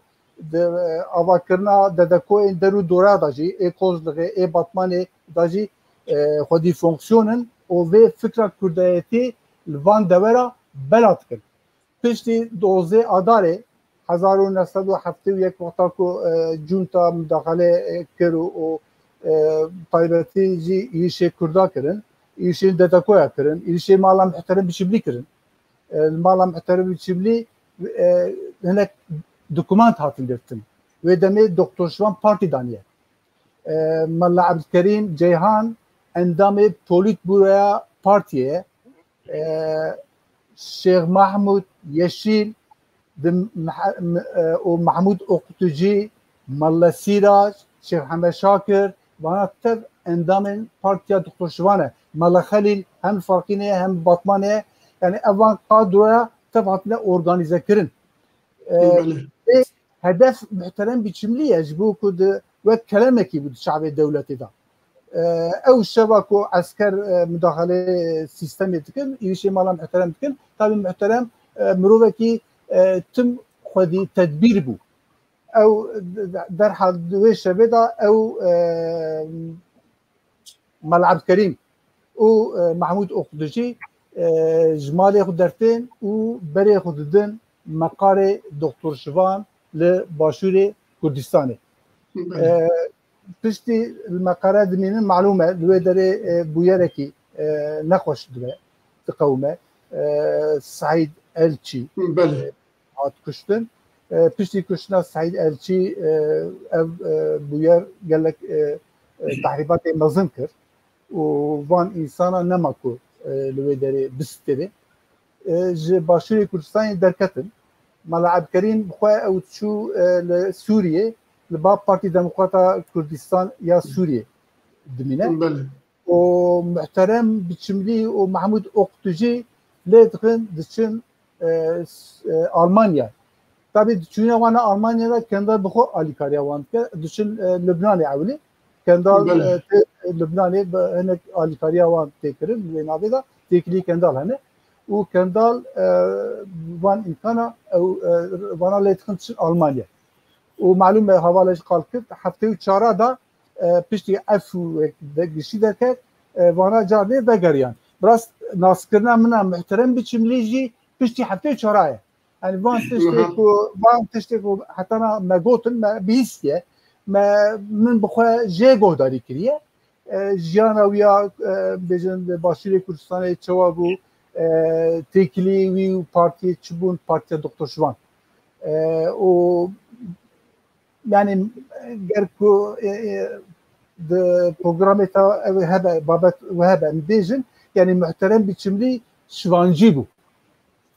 di, e, avakirina Dedekoyên der û dora de jî, ê Kozlixê, ê Batmanê de jî, e, xwedî fonksiyon in û vê fikra kurdayetî li van dewera bela dikin. Piştî dozdeh Adarê hezar û neh sed û heftê û yek wexta ku, e, cunta mudaxele, e, kir û, û, e, taybetî jî êrişê Kurda kirin, êrişê Dedekoya kirin, êrişê mala muhterem Biçimlî kirin. E, li mala muhterem Biçimlî, e, hinek dokument hatin girtin. Wê demê Doktor Şivan partî daniye. E, Mela Ebdulkerîm Ceyhan endamê polîtbûroya partiyê ye. E, Şêx Mahmûd Yeşîl di Meh-, e, û Mahmûd Oqtucî, Mela Sîrac, Şêx Hemed Şakir, vana tev endamên partiya Doktor Şivan e. Mela Xelîl hem Farqînê ye, hem Batmanê ye. Yani ev van kadroya tev hatine organîze kirin. E, Belê. Ê hedef muhterem Biçimlî ye, ji bo ku di wek kelemekî bû di çavê dewletê de. E, ew şeva ku esker, e, mudaxelê sîstemê dikin, êrişê mala muhterem dikin, tabî muhterem, e, mirovekî, e, tim xwedî tedbîr bû. Ew de-, derhal di wê şevê de ew, e, Mela Ebdkerîm û, e, Mahmûd Oqdicî e, ji malê xwe dertên û berê xwe didin meqarê Doktor Şivan li Başûrê Kurdistanê. E, piştî li meqere dimînin, malûm e, li wê derê, e, bûyerekî, e, nexweş dibe, diqewime. E, Seîd Elçî, Belê. e, hat kuştin. E, piştî kuştina Seîd Elçî, e, ev, e, bûyer gelek, e, e, tehrîbatê mezin kir û van însana nema ku, e, li wê derê bistêrê, e, ji Başûrê Kurdistanê derketin. Mela Ebkerîm bi xwe ew çû, e, li Sûriyê, li ba Partî Demokrata Kurdistan ya Sûriyê dimîne. Belê. û Muhterem Biçimlî û Mehmûd Oktû jî lê dixin, diçin, e, s-, e, Almanya. Tabî diçûne wana Almanya de Kendal bi xwe alîkariya wan dike. Diçin, e, Lubnanê ewilî. Kendal, Belê. e, tê Lubnanê bi hinek alîkariya wan tê kirin, li wê navê de têkilî Kendal hene. Û Kendal, e, van îmkana ew, e, vana lê dixin diçin Almanya. Û malûm e, hevala jî qal kir, heftê û çara da e, piştî efû de giştî derket, e, vana car lê vegeriyan. Bi rast naskirina min a Muhterem Biçimlî jî piştî heftê û çara ye. Yani van tiştê Aha. ku, van tiştê ku hetana me gotin, me bihîstiye, me, min bi xwe jê guhdarî kiriye. E, jiyana wî ya, e, bêjin li Başûrê Kurdistanê çawa bû, e, têkilî wî û partiyê çi bûn, Partiya Doktor Şivan. E, û Yani ger ku, e, e, di programê te ew hebe, babet we hebe, em bêjin, yani Muhterem Biçimlî şivancî bû.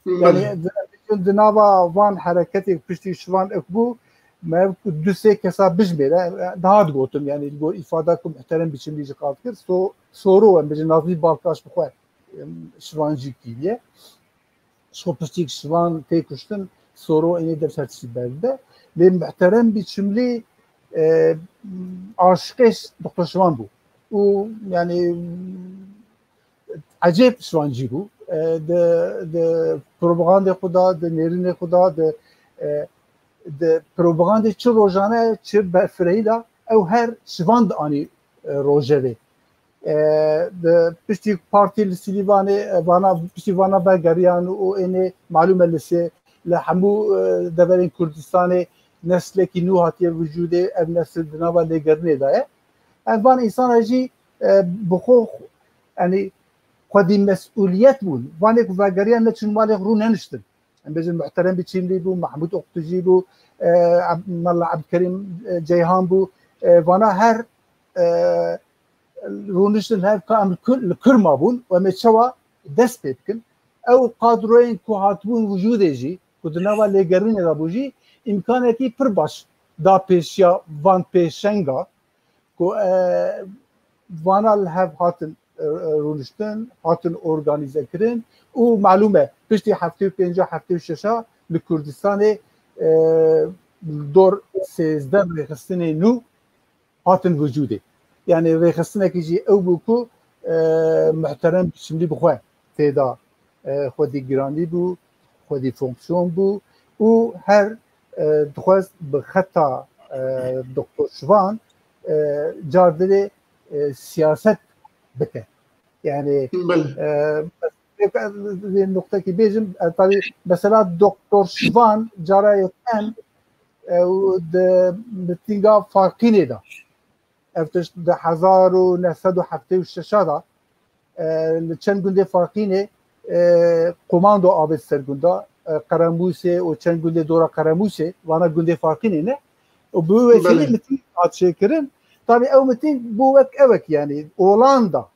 Yani Belê. di, di nava van hereketê piştî şivan ek bû, me du sê kesa bijmêre, e, daha digotim, yani li gor îfada ku Muhterem Biçimlî jî qal kir, so, Soro, em bêjin Nazmî Balkaş bi xwe, em, şivancî kiriye. Ji xwe piştî şivan tê kuştin, Soro ênê dev ser tiştî berdide. Lê Muhterem Biçimlî, e, aşiqê Doktor Şivan bû. Û yani ecêb şivancî bû. E, di, di propagandê xwe de, di nêrînê xwe de, di, e, di propagandê çi rojane, çi berfirehî de ew her şivan dianî, e, rojevê. E, di piştî partî li Silîvanê, e, vana, piştî vana vegeriyan û ênê malûm e li sê, li hemû, e, deverên Kurdistanê neslekî nû hatiye vücûdê, ev nesil di nava lêgerînê de ye. Ev van însana jî, e, bi xwe, yanî xwedî mesûliyet bûn. Vanê ku vegeriyan neçûn malê xwe rû neniştin. Em bêjin Muhterem Biçimlî bû, Mahmûd Oktujî bû, e, Eb-, Mela Ebdkerîm, e, Ceyhan bû. E, vana her, e, rûniştin hev ka em li kur, li kur mabûn û em ê çawa dest pê bikin. Ew kadroyên ku hatibûn wicûdê jî, ku di nava lêgerînê de bû jî, îmkanekî pir baş da pêşiya van pêşenga ku, e, vana li hev hatin, e, e, rûniştin, hatin organîze kirin û malûm e, piştî heftê û pênca, heftê û şeşa li Kurdistanê, e, li dor sêzdeh rêxistinê nû hatin wicûdê. Yani rêxistinekî jî ew bû ku, e, Muhterem Biçimlî bi xwe tê da, e, xwedî giranî bû, xwedî fonksiyon bû û her, e, dixwest bi xeta, e, Doktor Şivan, e, car dilê, e, siyaset bike. Yani, Belê. e, vê nuqtekî bêjim, e, tabî mesela Doktor Şivan cara yekem, e, û di mitînga Farqînê de. Ev tişt di hezar û neh sed û heftê û şeş de, e, li çend gundê Farqînê, e, komando avêt ser gunda, e, Qeremûsê û çend gundê dora Qeremûsê, vana gundê Farqînê ne. Û bi wî wesîlê Belê. mitîng hat çêkirin. Tabî ew mitîng bû wek ewek, yani Olanda.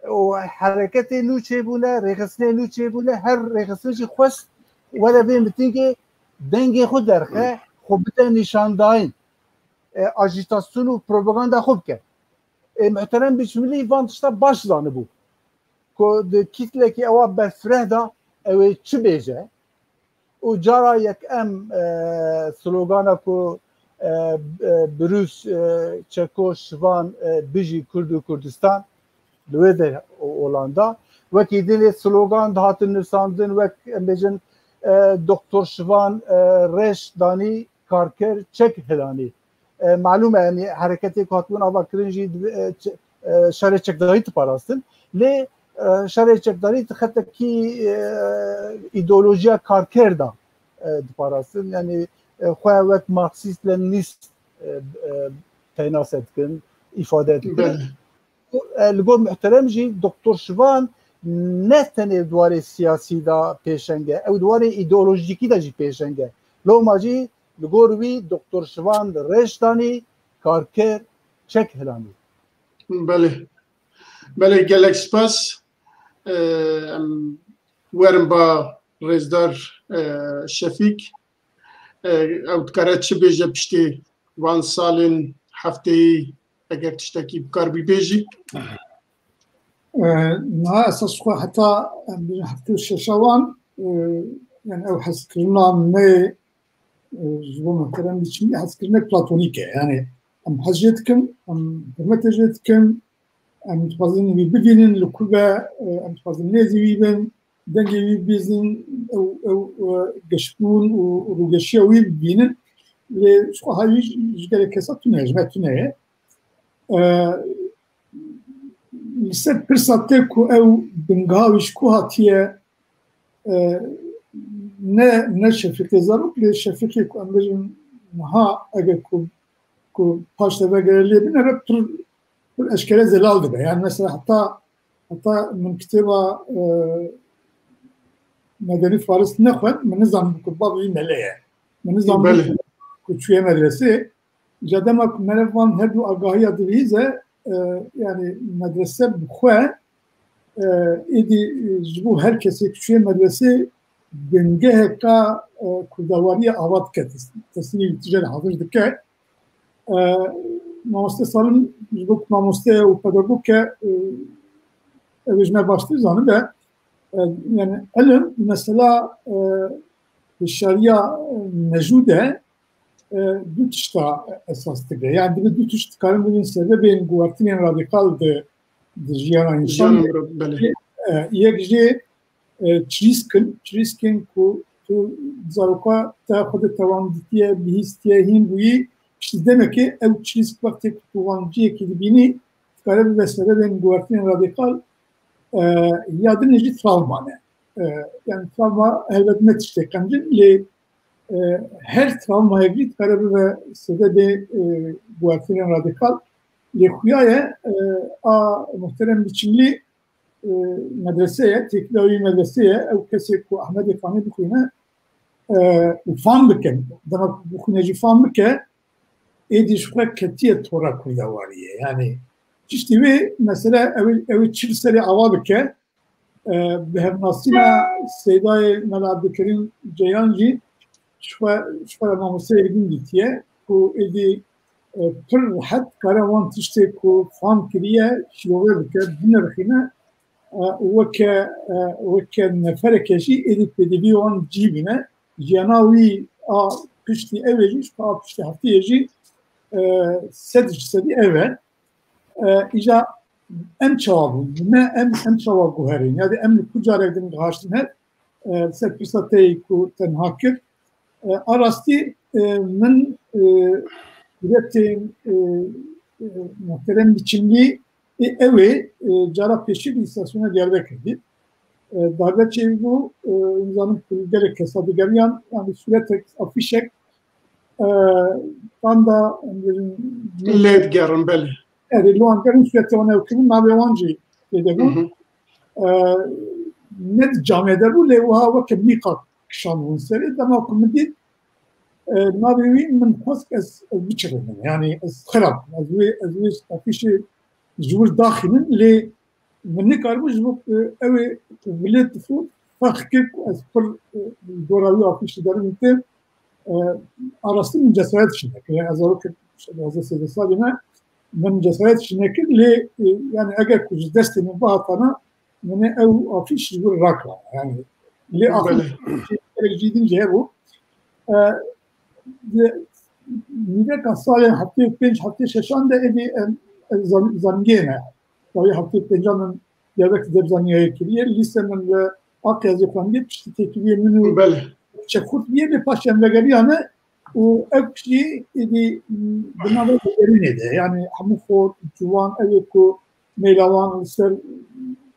Û hereketê nû çêbûne, rêxistinê nû çêbûne, her rêxistin jî xwest were vê mitîngê dengê xwe derxe, xwe bide nîşandayîn. E, ajîtasyon û propaganda xwe bike. E, Muhterem Biçimlî van tişta baş zanibû. Ku di kitlekî ewa berfireh de ew ê çi bêje? Û cara yekem, e, slogana ku, e, e, Birûs, e, Çeko Şivan, e, Bijî Kurd û Kurdistan, li wê de Olanda. Wekî dinê slogan dihatin nivîsandin, wek, em bêjin, e, Doktor Şivan, e, reş danî karker çek hilanî. E, malûm e, yanî hereketê ku hatibûn ava kirin jî, e, ç-, e, şerê çekdayî diparastin. Lê e, şerê çekdarî di xetekî, e, îdeolojiya karker de, e, diparastin. Yanî, e, xwe wek Marksîst-Leninîst, e, e, penase dikin, îfade dikin. Belê. E, li gor muhterem jî Doktor Şivan ne tenê di warê siyasî de pêşeng e, ew di warê îdeolojîkî de jî pêşeng e. Loma jî li gor wî Doktor Şivan rêş danî, karker çek hilanî. Belê. Belê, gelek spas. Ee, em werin ba rêzdar, e, Şefîk. E, ew dikare çi bêje piştî van salên hefteyî, eger tiştekî bikar bî bêjî? E, niha esas xwe heta, em bêjin, heftê û şeşa wan, e, yani ew hezkirina me, e, ji bo muhterem biçimî hezkirinek platonîk e. Yani em hez jê dikin, em hurmetê jê dikin, em dixwazin wî bibînin li ku be, e, em dixwazin nêzî wî bin, dengê wî bîzin, ew, ew, e, geşbûn û rûgeşiya wî bibînin. Lê ji xwe ha wî ji gelek kesa tune, ji me tune ye. E, li ser pirsa te ku ew bingeha wî ji ku hatiye, e, ne, ne Şefîqê Zarok, lê Şefîqê ku em bêjin niha eger ku, ku paş de vegere lê bine be pir, pir eşkere zelal dibe. Yani mesela heta, heta min kitêba, e, Medenî Faris nexwend, min nizanim ku bavê wî mele ye. Min nizanim Belê. ku çûye medresê. Îca dema ku meriv van her du agahiya dibihîze, e, yani medrese bi xwe, e, êdî, e, ji bo her kesê ku çûye medresê bingeheka, e, kurdawariya ava dike, tes-, tesîrî tije re hazir dike. E, Mamoste Salim ji bo ku mamoste ye û pedagog e, e, ew ê ji me baştir zanibe. E, yani ilim mesela, e, hişyariya, e, mejû de, e, du tişta esas dike. Yani dibe du tişt dikarin bibin sebebên guhertinên radîkal di, di jiyana însan de. Belê. E, yek jê, e, çirîsk in, çirîsk in ku tu zaroka te xwe de tewanditiye, bihîstiye, hîn bûyî, piştî demekê ew çirîsk wextê ku tu wan cihekî dibînî, dikare bibe sebebên guhertinên radîkal, e, ya din jî travma ne. E, yani travma helbet ne tiştê qencin, lê, e, her travmayek jî dikare bibe sebebê, e, guhertinên radîkal. Lê xuya ye, e, a muhterem Biçimlî, e, medrese ye, têkila wî medrese ye. Ew kesê ku Ehmedê Fanî bixwîne, e, û fam bike, dema ku bixwîne jî fam bike, êdî ji xwe ketiye tora kurdewariyê. Yani tiştî wê, mesela ew ê, ew ê çi li serê ava bike, e, bi hevnasîna Seydayê Mela Ebdulkerîm Ceylan jî ji xwe, ji xwe re mamosteyek din dîtiye ku êdî, e, pir rehet kare wan tiştê ku fam kiriye şîrove bike, binirxîne, e, û weke, e, weke nefereke jî êdî pêdivî wan cî bîne. Jiyana wî a piştî ew ê jî, ji xwe a piştî heftê yê jî, e, sed ji sedî ev e. E, îja em çawa bûn? Me em, em çawa guherîn? Ya de em li ku carek din gihaştin hev? E, li ser pirsa te yî ku te niha kir. E, a rastî, e, min, e, sûretên, e, e, muhterem Biçimlî, ê, ew ê, e, cara pêşî di îstasyona Diyarbekir dî. E, darbe çêbû, e, nizanim ku gelek kesa digeriyan, yani sûretek, afîşek, e, banda, em bêjin, lê digerin, belê. Erê, li wan gerin sûretê wan ew kirin, navê wan jî tê de bûn. Hı hı. E, ne di camê de bû, lê wiha weke mîqa kişandibûn serê. Dema ku min dît, e, navê wî, min xwest ez, ez biçirînim. Yani ez xirab, ez wê, ez wê afîşê ji wir daxînim, lê min nikaribû ji bo, e, ew ê ku bilêt difû ferq kir ku ez pir, e, dora wî afîşî derim te, e, a rastî min cesaret jî nekir. Yani ez zarokek duwazdeh sêzdeh salî me, min cesaret jî nekir, lê, e, yani eger ku ji destê min bihatana, min ê ew afîş ji wir rakirana. Yani lê axir Belê. Gelek jî din jî hebû. E, di nîveka salên heftê û pênc, heftê şeşan de êdî, em, em zan-, zanîngehê me. Dawî heftê û pêncan min Diyarbekir de zanîngehê kiriye. Lîse min li Aqyazê xwendiye, piştî têkiliyê min û Belê. Çekxurt bûye, lê paşê em vegeriyane û ew jî êdî, m, di nava vegerînê de, yani hemû xort, ciwan, ew ê ku meyla wan li ser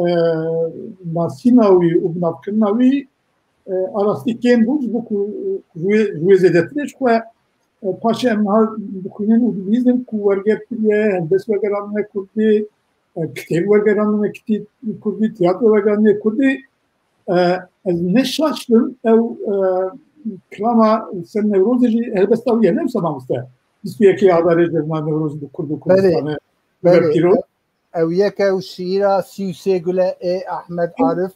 e, nasîna wî û binavkirina wî, e, a rastî kêm bû, ji bo ku, e, rûyê, rûyê zêdetirê ji xwe, e, paşê em niha dixwînin û dibihîzin ku werger kiriye, helbest wergerandine kurdî, e, kitêb wergerandine kitî-, kurdî, tiyatro wergerandine kurdî. E, ez ne şaş bim, ew, e, kilama ser Newrozê jî helbesta wî ye, ne wisa mamoste? Bîst û yekê Adarê ji Newrozê bi Kurd û Belê, Kurdistanê belê. Pîroz. Ew yek ew şîîra sî û sê gule ê Ahmed Arif,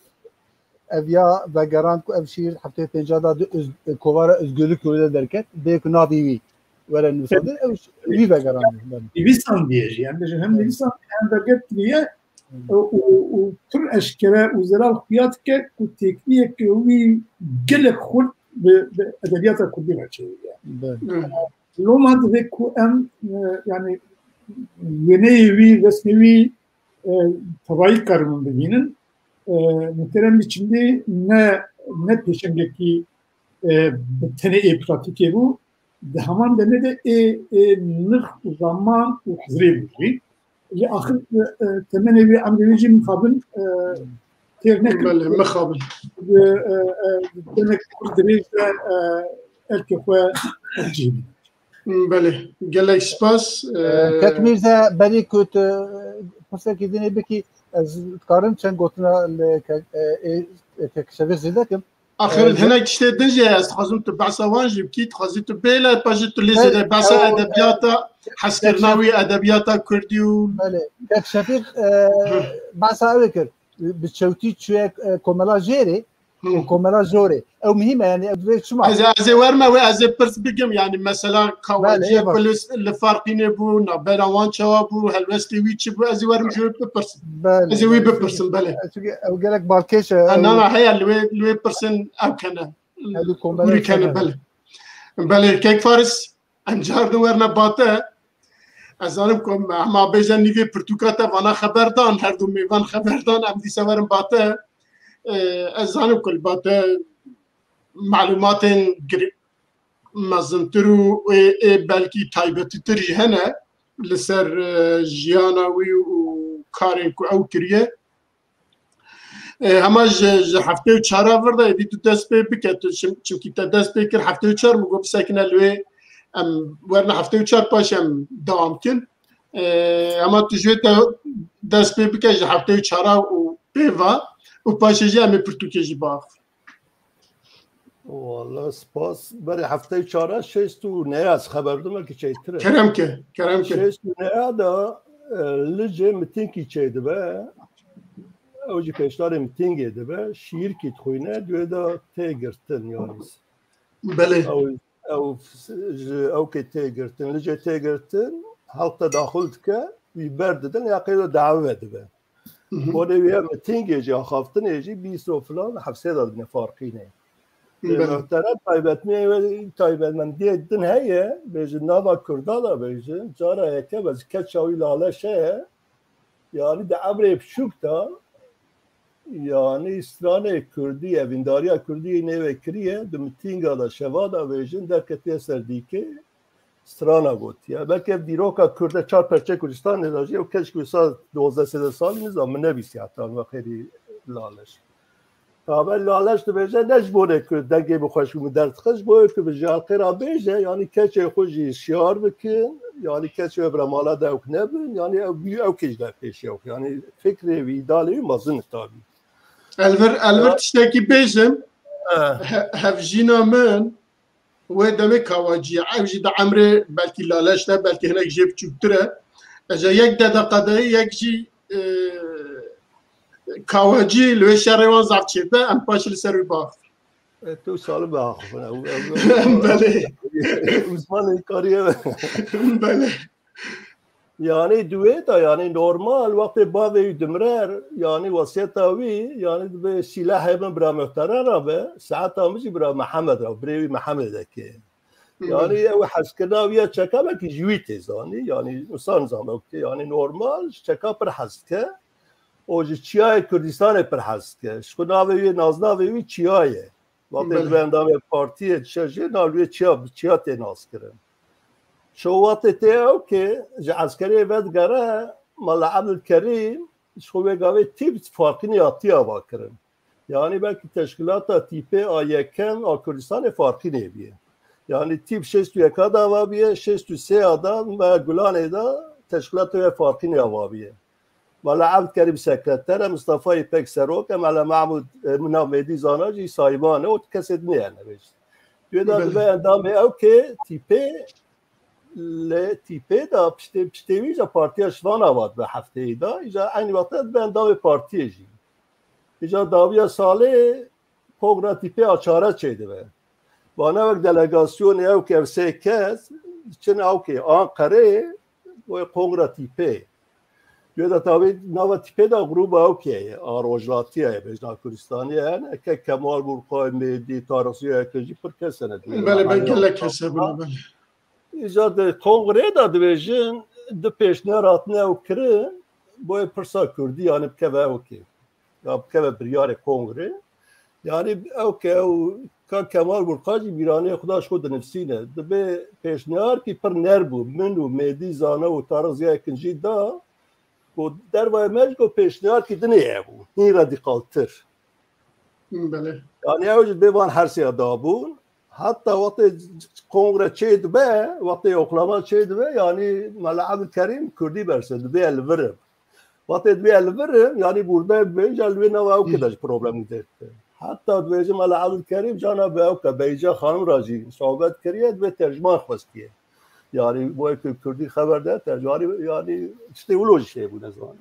ev ya vegerand ku ev şîîr heftê pênca da di Öz-, kovara Özgürlük Yolu de derket, bê ku navî wî were nivîsandin, ew ş-, wî vegerand. Belê. Nivîsandiye jî, em bêjin hem nivîsandiye hem derget kiriye, û, û, û pir eşkere û zelal xuya dike ku têkiliyeke wî gelek xurt bi, bi edebiyata kurdî re çêkiriye. Belê. Loma divê ku em, e, yani wêneyê wî, resmê wî, e, tevayî karibin bibînin. E, muhterem biçimde ne, ne pêşengekî, e, bi tenê ê pratîkê bû. Di heman demê de ê, ê nirx û zaman û hizrê bû jî. Lê axir, e, e, temenê wî, emrê wî jî mixabin, e, têr nekir. Belê, mixabin. Bi, e, e, demek kur dirêj de, e, erkê xwe tercîh bidin. Belê, gelek spas. E, Kek Mîrze, berî ku tu pirsekî dinê bikî, ez dikarim çend gotina li Kek, e, ê, Kek Şevîq zêde kim. Axir hinek tiştê din jî heye, ez dixwazim tu behsa wan jî bikî, dixwazî tu bêle, paşê tu lê zêde behsa edebiyata, hezkirina wî edebiyata kurdî û Belê. Kek Şefîq, e, behsa ew ê kir. Bi çewtî çûye, e, komela jêrê û komela jorê. Ew muhîm e, yani ev divê çima? Ez, ez ê werme wê, ez ê pirs bikim, yani mesela Kawacî ku li, li Farqînê bû, navbera wan çawa bû, helwestê wî çi bû, ez ê werim ji wê bipirsim. Belê, ez ê wî bipirsim, belê. Çünkü ew gelek balkêş e. Ha, na, na, heye, li wê, li wê pirsên ew kene. Hûrî kene, belê. Belê, kek Faris, em car din werine bate. Ez zanim ku em, hema bêje nîvê pirtûka te vana xeber dan, her du mêvan xeber dan, em dîsa werin bate. Ee, ez zanim ku li bate malûmatên gir-, mezintir û ê, ê belkî taybetîtir jî hene li ser, e, jiyana wî û karên ku ew kiriye. E, hema ji, ji heftê û çara vir de êdî tu dest pê bike, tu çim-, çimkî te dest pê kir heftê û çar, min got bisekine li wê, em werine heftê û çar paşê em dewam kin. E, hema tu ji wê te dest pê bike ji heftê û çara û pê ve û paşê jî em ê pirtûkê jî biaxivin. Wala spas. Berê heftê û çar şêst û neh ez xeber dime ki çêtir e. Kerem ke, kerem ke. Şêst û neh de, e, Licê mitingkî çêdibe. Ew jî pêşdarê mitingê dibe. Şiîrkî dixwîne, duê de tê girtin yani. Belê. Ew, ew ji ew kê tê girtin, Licê tê girtin, halk te daxil dike, wî berdidin, ya qeyda dawe dibe. Hı hı. Konê wî ye mitingê jî, axaftinê jî, bîst û filan, hefsê de dine Farqînê. Belê. Muhterem taybetmeyê wê, taybetmendiyê din heye, bêjin nava Kurda da bêjin, cara yeke be ji keça wî Laleş heye, yani di emrê biçûk de, yani stranê Kurdî, evîndariya Kurdî nêve kiriye, di mitinga de şeva de bêjin, derketiye ser dîkê, strana gotiye. Belkî ev dîroka Kurd e, çar perçe Kurdistanê de jî ew keç ku wisa dozdeh sêzdeh salî nizam min nebîsiye heta niha xêrî Laleş. Tabe Laleş dibêje ne ji bo ne ku dengê min xweş bû min derdixist, ji bo ku bi ji xelkê re bêje, yanî keçê xwe jî şiyar bikin, yanî keçê wê bira mala dewk nebin, yanî ew bî ew kê ji der pêşiya xwe. Yanî fikrê wî, îdealê wî mezin e tabî. Elvir, elvir tiştekî bêjim. He. He-, hevjîna min, Wê demê Kawacî ye. Ew jî di emrê belkî Laleş de, belkî hinek jê biçûktir e. Eja yek dede qedeyê, yek jî, e, Kawacî li wê şerê wan zaf çêdibe, em paşê li ser wî biaxivin. E, tu salim biaxivin. Ew, ew, ew, Belê. Uzmanê kariye. Belê. Yani di wê de, yani normal wextê bavê wî dimrer, yani wesiyeta wî, yani dibe sîlahê min bira Muhterem re be, saeta min jî bira Mihemed re, birê wî Mihemed dike. Hı hı. Yani ew hezkirina wî ya çeka belkî ji wî tê zanî, yani insan zame wekî, yani normal ji çeka pir hez dike. O ji çiyayê Kurdistanê pir hez dike. Ji xwe navê wî, naznavê wî çiya ye. Wextê Belê. dibe endamê partiyê dişe jê, nav wê çiya, bi çiya tê naskirin. Şo wextê tê ew ke ji eskerê vedigere, Mela Ebdulkerîm, ji xwe wê gavê tîp Farqînê hatiye avakirin. Yani belkî teşkilata tîpê a yekem a Kurdistanê Farqînê biye. Yani tîp şêst û yeka de ava biye, şêst û sê ya de me Gulanê de teşkilata wê Farqînê ava biye. Mela Evd Kerîm sekreter e, Mistefa Îpek serok e, Mela Mahmûd, e, Mina Mêdî Zana jî sayban e, û kesê din hene bêjin. Wê de Belê. dibe endamê ew ke tîpê li tîpê de piştê, piştê wî jî partiya Şivan ava dibe hefteyê de, îja eynî wexta dibe endamê partiyê jî. Îja dawiya salê kongra tîpê a çare çêdibe. Vana wek delegasyonê ew ke ev sê kes, çin ew ke Anqerê, wê kongra tîpê. Wê de tavê nava tîpê de grûba ew ke ye, a Rojhilatiya ye, bêjna Kurdistanî ye, hene, ke Kemal Burkay, Mêdî, Tarîk Ziya Yekinci pir kes hene. Belê, belê, gelek kes hebûne, belê. Îcar di kongrê de dibêjin, du pêşniyar hatine ew kirin, boyê pirsa Kurdî, yani bikeve ew ke. Ya bikeve biryarê kongrê. Yani ew ke ew ka Kemal Burkay jî bîranê xwe da ji xwe dinivsîne. Dibe pêşniyar ki pir nerm bû. Min û Mêdî Zana û Tarîk Ziya Yekinci da, ku dervayê me ji ku pêşniyar ki dinê hebû. Hîn radîkaltir. Belê. Yani ew ji bê van hersê ya dabûn. Heta wextê kongre çê dibe, wextê yoklama çê dibe, yani Mela Ebdulkerîm Kurdî berse, dibe li vir im. Wextê dibe li vir im, yani burada bênca li wê nava ew kide ji problemî derdibe. Heta dibêje Mela Ebdulkerîm cana bi ew ke Beyce Xanim re jî sohbet kiriye, divê tercüman xwestiye. Yani bo yekê Kurdî xeber de tercümanî, yani tiştê wilo jî çêbû, ne ziman.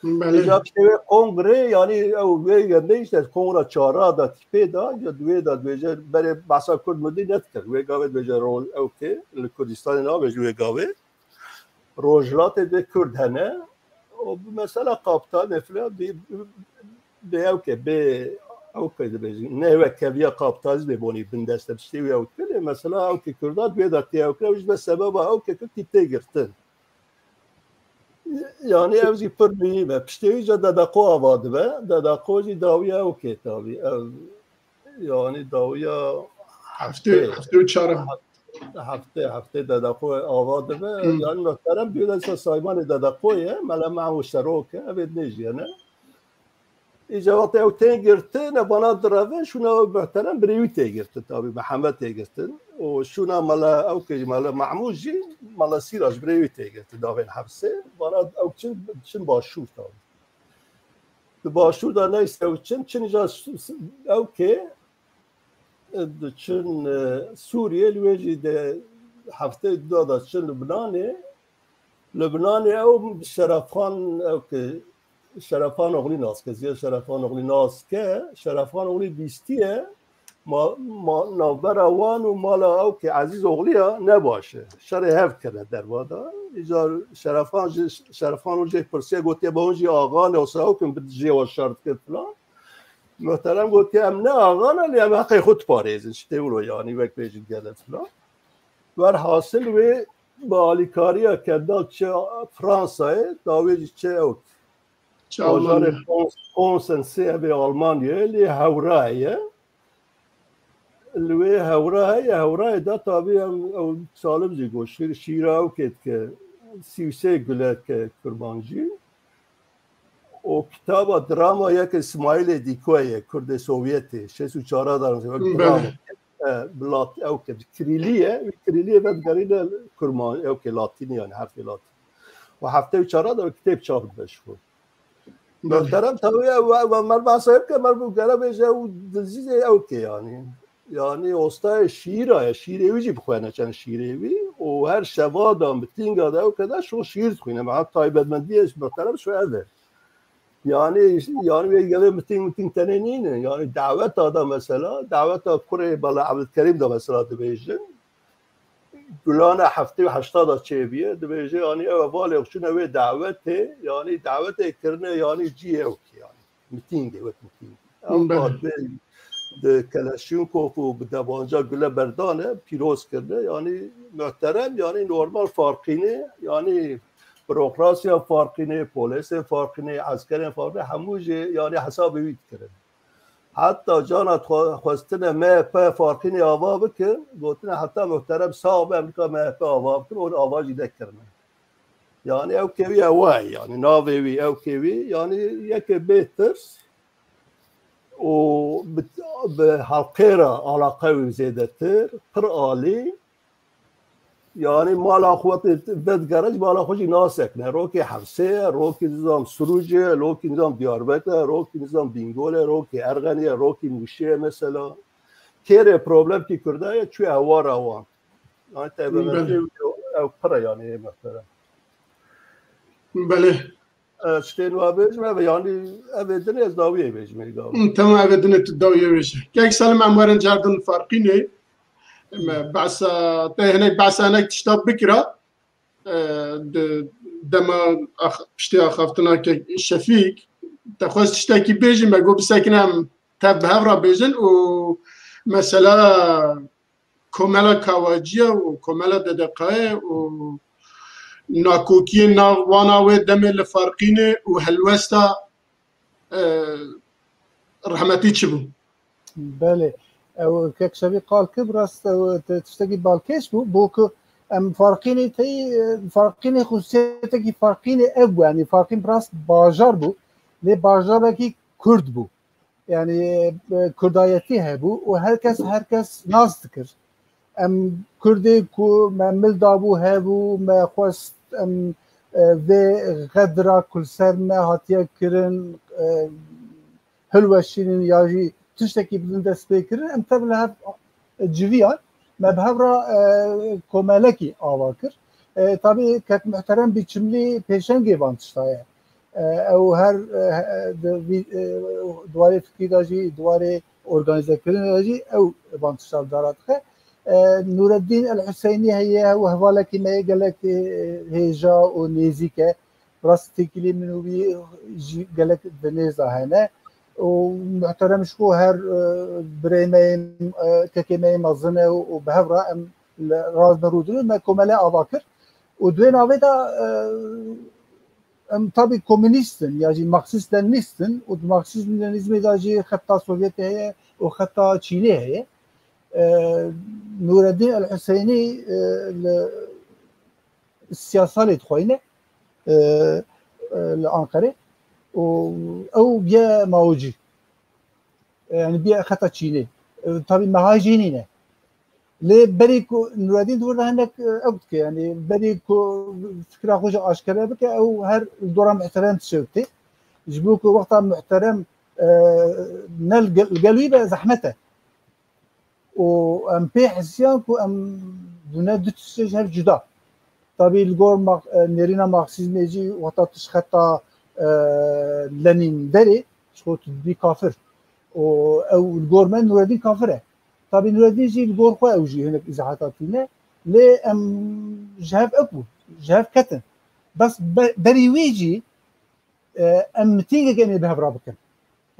Belê. Îca piştê wê kongre, yani ew wê yemê işte kongra çara da tîpê da, ya di wê da dibêje berê behsa Kurd mildî nedikir. Wê gavê dibêje ro-, ew kê li Kurdistanê nabêje wê gavê. Rojhilatê de Kurd hene. O bi mesela kaptan ne filan bi, bi ew ke bi ew ke dibêjin. Ne wek keviya kapitalizmê bonî bindeste piştê wî ew kir. Mesela ew ke Kurda dibê da tê ew kir, ew ji be sebeba ew ke Kurd tî tê girtin. Yani ev jî pir muhîm e. Piştê wî jî Dedeko ava dibe. Dedeko jî dawiya ew kê tabî. Ev, yani dawiya Heftê, heftê û çar. Heftê, heftê Dedeko ava dibe. Hmm. Yani muhterem diyor da saymanê Dedeko ye. Mela Mahmud Serok e. Evet ne jiyene. Îca wextê ew tên girtin, ev vana direvin, şûna ew muhterem birê wî tê girtin, tabî Mihemed tê girtin. Û şûna Mela, ew kê jî Mela Mahmûd jî, Mela Sîra ji birê wî tê girtin, davên hepsê. Vana ew çin, çin başûr tabî. Di başûr de neyse ew çin, çin îca s-, s-, ew kê, e, diçin, e, Sûriyê, li wê jî de heftê du da çin Lubnanê. Lubnanê ew Şerefxan, ew ke Şerefxan Oxlî nas ke, Ziyad Şerefxan Oxlî nas ke, Şerefxan Oxlî bîstiye, ma, ma, navbera wan û mala ew ke Ezîz Oxlî ya ne baş e. Şerê hev kirine derva da. Îcar Şerefxan jî, Şerefxan Oxlî jê pirsiye, gotiye, "Ba hûn jî axa ne, wisa ew kin bi dijê wan şer dikin," filan. Muhterem gotiye, "Em ne axa ne, lê em heqê xwe diparêzin." Şitê wilo, yanî wek bêjin gele filan. Werhasil wê bi alîkariya Kedal çi Fransayê, dawê jî çi ew. Çi Ajanê Almanya. Kons-, Konsense ev ê Almanyayê, lê hewra heye. Li wê hewra heye, hewrayê de tabî em, ew Salim jî got, şîr-, şîra ew kê dike, sî û sê guleke kurmancî. O kitaba drama yek Îsmaîlê Dîkoyê, Kurdê Sovyetê, şêst û çar de, wek Belê. drama. E, bi lat-, ew ke bi kirîlî ye, wî kirîlî ye vedigerîne kurma-, ew ke latînî, yani herfê latînî. Û heftê û çar de kitêb çap dibe ji xwe. Belê. Muhterem tawiye we, we mer behsa ew ke mer bû gere bêje ew dilzîzê ew ke yani. Yani ostayê şîra ye, şîrê wî jî bixwene çend şîrê wî. Û her şeva da mitînga de ew ke de şo şîr dixwîne. Me taybetmendiyê ji muhterem şo ev e. Yani, yani wê gelê miting, miting tenê nîne. Yani daweta da mesela, daweta kurê Bala Ebdulkerîm de mesela dibêjin. Gulane heftê û heşta da çêbûye, dibêje yani ew hevalê xwe çûne wê dawetê, yani dawetê kirine yani cî ew ki yani. Mitingê, wek miting. Ew Belê. Di Keleşinkov û bi debanca gule berdane, pîroz kirine. Yani muhterem, yani normal farqîne, yani burokrasiya farqîne, polêsên farqîne, eskerên farqîne, hemû jî yani hesabê wî dikirin. Heta cana xwe-, xwestine M H P farqîne ava bikin, gotine heta muhterem sax be, em nika M H P ava bikin, û ava jî nekirine. Yani ew kê wî ew e, yani navê wî ew kê wî, yani yekê bê tirs û bi, bi halqê re alaqa wî zêdetir, pir alî. Yani mala xwe te-, vedigere ji mala xwe jî nasekine. Rokê hevsê ye, rokî nizam Sirûcê ye, rokî nizam Diyarbekir e, rokî nizam Bîngol e, rokî Erxenî ye, rokî Mûşê ye mesela. Kêrê problemkî Kurda ye, çûye hewara wan. Yani taybetmendî Belê. ew pir e yani ê muhterem. Belê. E, tiştên wa bêjim, ev e, yani ev ê din ez dawiyê bêjim ê gavê. Hı, tamam, ev ê din tu dawiyê bêje. Kek Salim, em werin cardin farqînê. Em behsa, te hinek behsa hinek tişta bikira. E, di dema ax-, piştî axaftina kek Şefîk, te xwest tiştekî bêjî, me got bisekine em tev bi hev re bêjin û mesela komela Kawaciya û komela D D K'ê û nakokiyê nav wana wê demê li Farqînê û helwesta, e, rehmetî çi bû? Belê. Ew kek Şevî qal kir, rast ew te tiştekî balkêş bû. Bo ku em Farqînê tey, Farqînê xusûsiyetekî Farqînê ev bû. Yanî Farqîn bi rast bajar bû. Lê bajarekî Kurd bû. Yani, e, Kurdayetî hebû û her kes, her kes nas dikir. Em Kurdê ku me mil dabû hebû, me xwest em, e, vê xedra ku li ser me hatiye kirin, e, hilweşînin ya jî tiştekî bi din dest pê kirin, em tev li hev civiyan, me bi hev re, e, komelekî ava kir. E, tabî kek muhterem Bîçimlî pêşengê van tişta ye. E, ew her, e, di vî, e, di warê fikrî de jî, di warê organîzekirinê de jî ew van tişta li dara dixe. E, Nûreddîn El Huseynî heye, ew hevalekî me yê gelek, e, hêja û nêzîk e. Rastî têkilî min û wî jî gelek di nêza hene. Û muhterem ji xwe her, e, birê me yê, e, kekê me yê mezin e û, û bi hev re em li rast me rû dirin, me komele ava kir. Û di wê navê de, e, em tabî komûnîst in ya jî marksîst lenînîst in û di marksîzm lenînîzmê de jî xeta Sovyetê heye û xeta Çînê heye. E, Nûreddîn El Huseynî, e, li siyasalê dixwayîne, e, e, li Anqerê û ew bûye Maocî. E, yani bûye xeta Çînê. E, tabî meha jê nîne. Lê berî ku Nûreddîn di wir de hinek, e, ew dike, yani berî ku fikra xwe jî aşkere bike, ew her li dora muhterem dişewitê. Ji bo ku wexta muhterem, e, ne li gel, li gel wî be zehmet e. Û em pê hesiyan ku em dune du tiştê ji hev cuda. Tabî li gor ma-, e, nêrîna marksîzmê jî wexta tu ji xeta, e, Lenîn derê, ji xwe tu dibî kafir. Û ew li gor me Nûreddîn kafir e. Tabî Nûreddîn jî li gor xwe ew jî hinek îzahata tîne. Lê em ji hev ew bû, ji hev ketin. Bes be-, berî wî jî, e, em mitîngek em ê bi hev re bikin.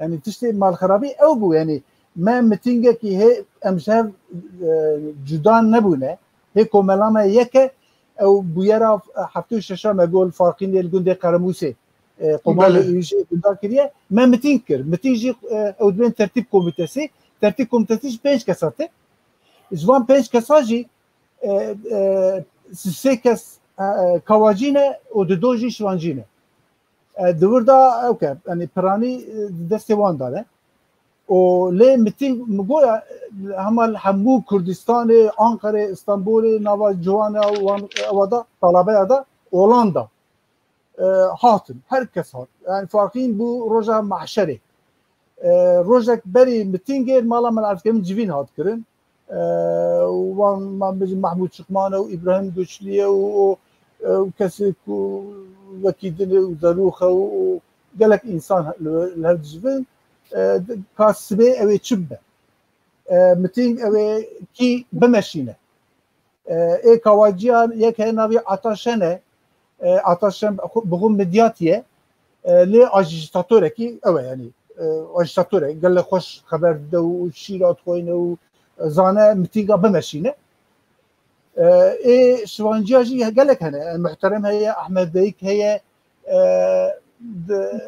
Yani tiştê malxerabî ew bû. Yani me mitîngekî hê em ji hev, e, cuda nebûne. Hê komela me yek e, ew bûyera heftê û şeş me got li Farqînê li gundê Qeremûsê, e, komandê Belê. êrîşê gunda kiriye. Me mitîng kir. Mitîng jî, e, ew dibên tertîb komitesî. Tertîb komitesî ji pênc kesa te. Ji van pênc kesa jî, e, e, sê kes, e, e, kawacî ne û dido jî şivancî ne. E, di wir de ew ke, yani piranî, e, di destê wan de ne. Û lê mitîng, min goya, e, hema li hemû Kurdistanê, Anqerê, Îstanbulê, nava ciwana wan, ewa da, talabeya da, Hollanda, e, hatin. Her kes hat. Yani Farqîn bû roja mahşerê. E, rojek berî mitîngê mala me li Efkemîn civîn hat kirin. E, wan, ma bêjin Mehmûd Çiqman e û Îbrahîm Guçlî ye û, û, e, û kesê ku wekî din e û Zelûx e û, û gelek însan li, li hev dicivin. E, di-, ka sibê ew ê çi bibe? E, mitîng ew ê kî bimeşîne? E, ê kawaciya yek heye navê Ataşen e. E, Ataşen bi xwe midyatî ye. E, lê ajîtatorekî ew e, yani, e, ajîtator e. Gelek xweş xeber dide û şîra dixweyne û zane mitînga bimeşîne. E, ê şivanciya jî gelek hene. E, Muhterem heye, Ahmet Beyik heye. E, di,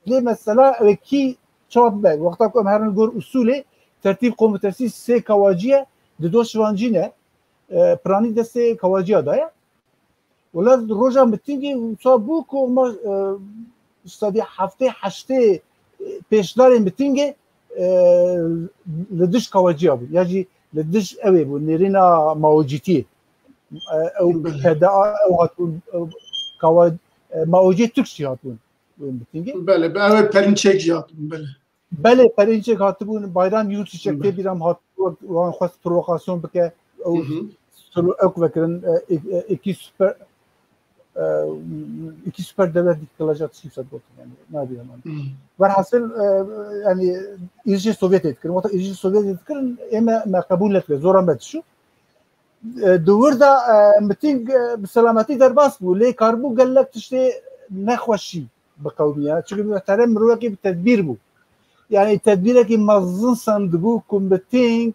lê mesela ew ê kî çawa bibe? Wexta ku em herin gor usulê, tertîb komitesî sê kawacî ye, dido şivancî ne. E, piranî destê kawaciya daye. Wele roja mitîngê wisa bû ku ma, e, sedî heftê heştê pêşdarê mitîngê, e, li dij kawaciya bûn. Ya jî li dij ew ê bûn, nêrîna Maocîtiyê. E, ew Belê. P D A ew hatibûn, e, kawa-, e, Maociyê Türk jî hatibûn wê mitîngê. Belê, be-, ew ê Perinçek jî hatibûn, belê. Belê, Perinçek hatibûn, Bayram Yurtçiçek Belê. Tê bîra min hat, wan xwest provokasyon bike, ew Hı hı. sulu ew vekirin, e, e, e, iki süper, e, iki süper devlet kılaca tişî ser gotin, yani, nabi yaman. Hı. Velhasil, e, yani, êrişê Sovyetê dikirin. Wata êrişê Sovyetê dikirin, ê me, me qebûl nekire, zora me dişu. E, di wir de, e, mitîng, e, bi selametî derbas bû, lê karibû gelek tiştê nexweşî biqewimiya. Çünkü muhterem mirovekî bi tedbîr bû. Yani tedbîrekî mezin sendibû ku mitîng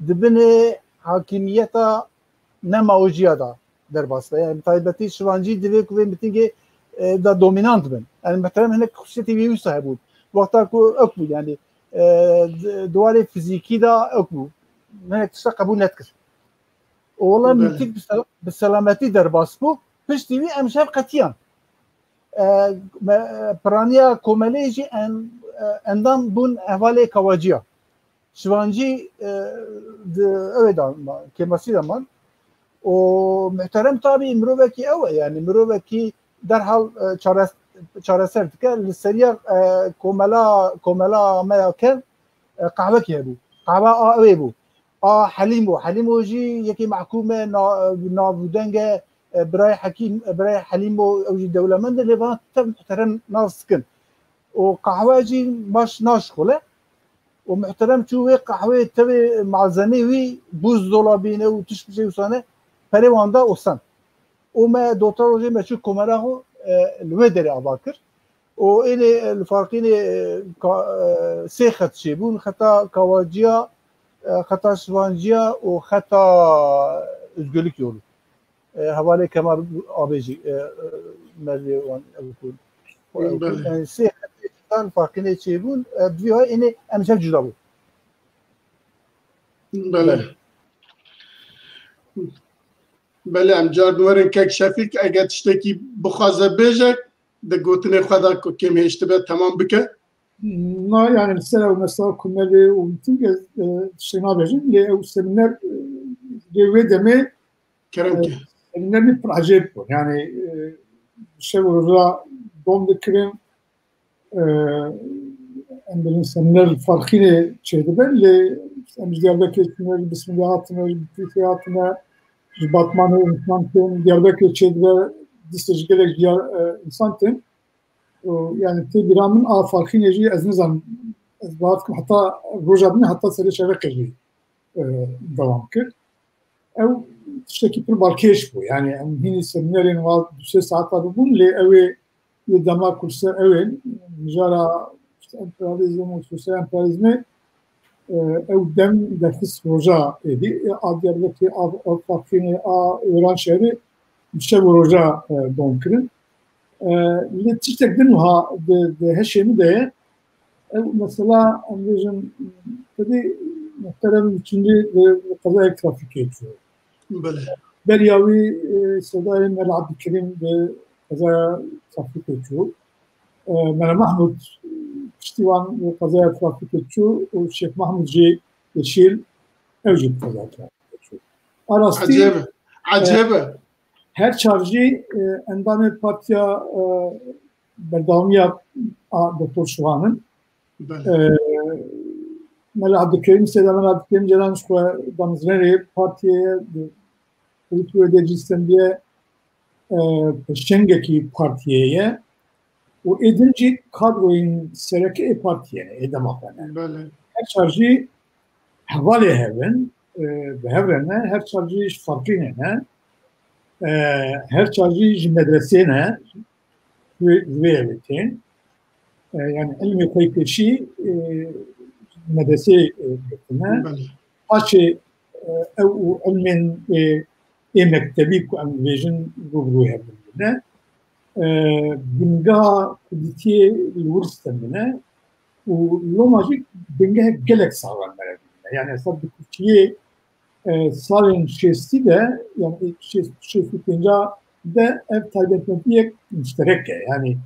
di binê hakimiyeta ne Maociya da derbas be. Yani taybetî şivancî divê ku vê mitîngê, e, da dominant bin. Yani muhterem hinek xusûsiyetê wî wisa hebûn. Wexta ku ew bû, yani, e, di-, di warê fizîkî da ew bû. Hinek tişta qebûl nedikir. Û wela Belê. Mitîng bi sel-, bi selametî derbas bû. Piştî wî em ji hev qetiyan. E, me, piraniya komelê jî en-, e, endam bûn hevalê Kawaciya. Şivancî, e, di ew ê de ma, kêmasî de man. Û muhterem tabî mirovekî ew e, yani mirovekî derhal, e, çares-, çareser dike. Li seriya, e, komela, komela me ya kevn, e, qehwekî hebû. Qehwe a ew ê bû. A Helîm bû. Helîmo jî yekê mehkûm e, na-, navûdeng e, e, birayê Hekîm, e, birayê Helîmo, ew jî dewlemend e, lê van tev muhterem nas dikin. Û qehwe jî baş naşixule. Û muhterem çû wê qehweyê tevê malzemê wî bûzdolabî ne û tişt bi şey wisa ne, perê wan da û sen. Û me dota rojê me çû komera xwe, e, li wê derê ava kir. Û ênê, e, li Farqînê, e, ka-, e, sê xet çêbûn, xeta Kavaciya, e, xeta Şivanciya û xeta Özgürlük Yolu. E, hevalê Kemal Abê jî, e, e, mervê wan ew bûn. Belê. Yani sê xetê li Farqînê çêbûn, e, divê ha ênê em ji hev cuda bûn. Belê. Belê, em car werin kek Şefîk, eger tiştekî bixwaze bêje, di gotinê xwe de ku kêm hêştibe temam bike. Na, yani li ser ew mesela ku me lê û min ez, e, tiştê nabêjim, lê ew semîner, e, lê wê demê, kerem e, ke, semînerî pir ecêb bû. Yani, e, şev û roja dom dikirin, e, em bêjin semîner Farqînê çêdibe, lê em ji Diyarbekirê çûne, ji Bismilê hatine, ji Bitûfê hatine, ji Batmanê însan tên, Diyarbekirê çêdibe, dîsa ji gelek diyar, e, însan tên. Û, yani, tê bîra min a Farqînê jî ez nizanim, ez bawer dikim heta roja din, heta serê şeveqê jî, e, dewam kir. Ew tiştekî pir balkêş bû. Yani, em hînî semînerên wa du sê saeta bibûn, lê ew ê wê dema ku li ser ew ê mijara, işte, emperyalîzm û sosyal emperyalîzmê, e, ew dem derxist roja êdî. E, a Diyarbekirê, a, a Farqînê, a Êranşehirê şev û roja, e, dom kirin. E, lê tiştek din wiha di, di heşê min de ye. Ew mesela, em bêjin, tedî muhterem Çingî di, di qezayek trafîkê çû. Belê. Beriya wî, e, sedayê Mela Abdulkerîm di qezaya trafîkê çû. E, Mela Mahmud piştî wan di qezaya trafîkê çû û Şêx Mahmud jî Yeşîl, ew jî di qezaya trafîkê çû. A rastî, ecêb e. E, ecêb e. Her çar jî, e, endamê partiya, e, berdewamiya a Doktor Şivan in. Belê. E, Mela Abdulkerîm, Seyda Mela Abdulkerîm Ceylan ji xwe damezrênê partiyê ye, di Polîtbûrê de jî stendiye, e, pêşengekî partiyê ye. Û ê din jî kadroyên sereke ê partiyê ne, ê dema xwe ne. Belê. Her çar jî hevalê hev in, e, bi hev re ne, her çar jî ji Farqînê ne, e, her çar jî ji medresê ne, ji wê, ji wê ev ê tên. E, yani ilmê xwe yê pêşî, e, medresê, e, girtine. Belê. Paşê, e, ew û ilmên, e, ê mektebî ku em dibêjin rû bi rû hev bûne. E, bingeha kurdîtiyê li wir stendine û loma jî bingehek gelek saxlem me re bûne. Yani hesab bi kurdçiyê, e, salên şêstî de, yani şêst, şêst û pênc de ev taybetmendiyek muşterek e. Yani,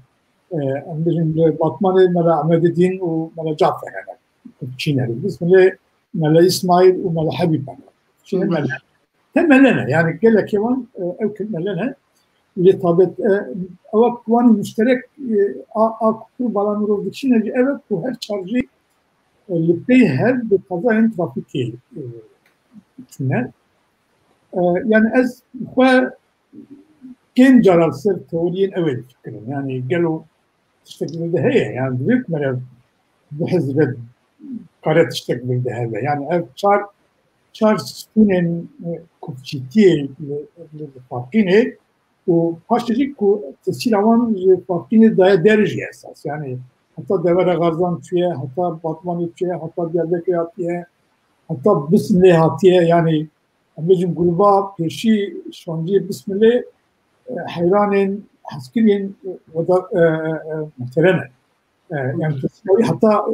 e, em bêjin li Batmanê Mela Ehmedîdîn û Mela Cafer hene. Kurdçî ne. Bismilê Mela Îsmaîl û Mela Hebîb hene. Kurdçî ne. Belê. Te mele ne. Yani gelekê wan, e, ew kin mele ne. Lê tabet, e, ewa ku wanî muşterek, e, a, a ku pir bala mirov dikişîne jî ev e ku her çar jî, e, li pey hev bi qezayên trafîkê, e, çûne. E, yani ez xwe kêm cara li ser teoriyên ew ê difikirim. Yani gelo tiştek li de heye. Yani divê ku mere bihizire kare tiştek li de hebe. Yani ev çar, çar stûnên, e, kufçîtiyê li, li, li Farqînê û paşê jî ku tesîra wan ji Farqînê daye der jî esas. Yani heta Devera Garzan çûye, heta Batmanê çûye, heta Diyarbekirê hatiye, heta Bismilê hatiye. Yani em bêjin gruba pêşî şanciyê Bismilê, e, heyranên hezkiriyên, e, weda, e, e, muhterem e. E, yani tesîra wî heta,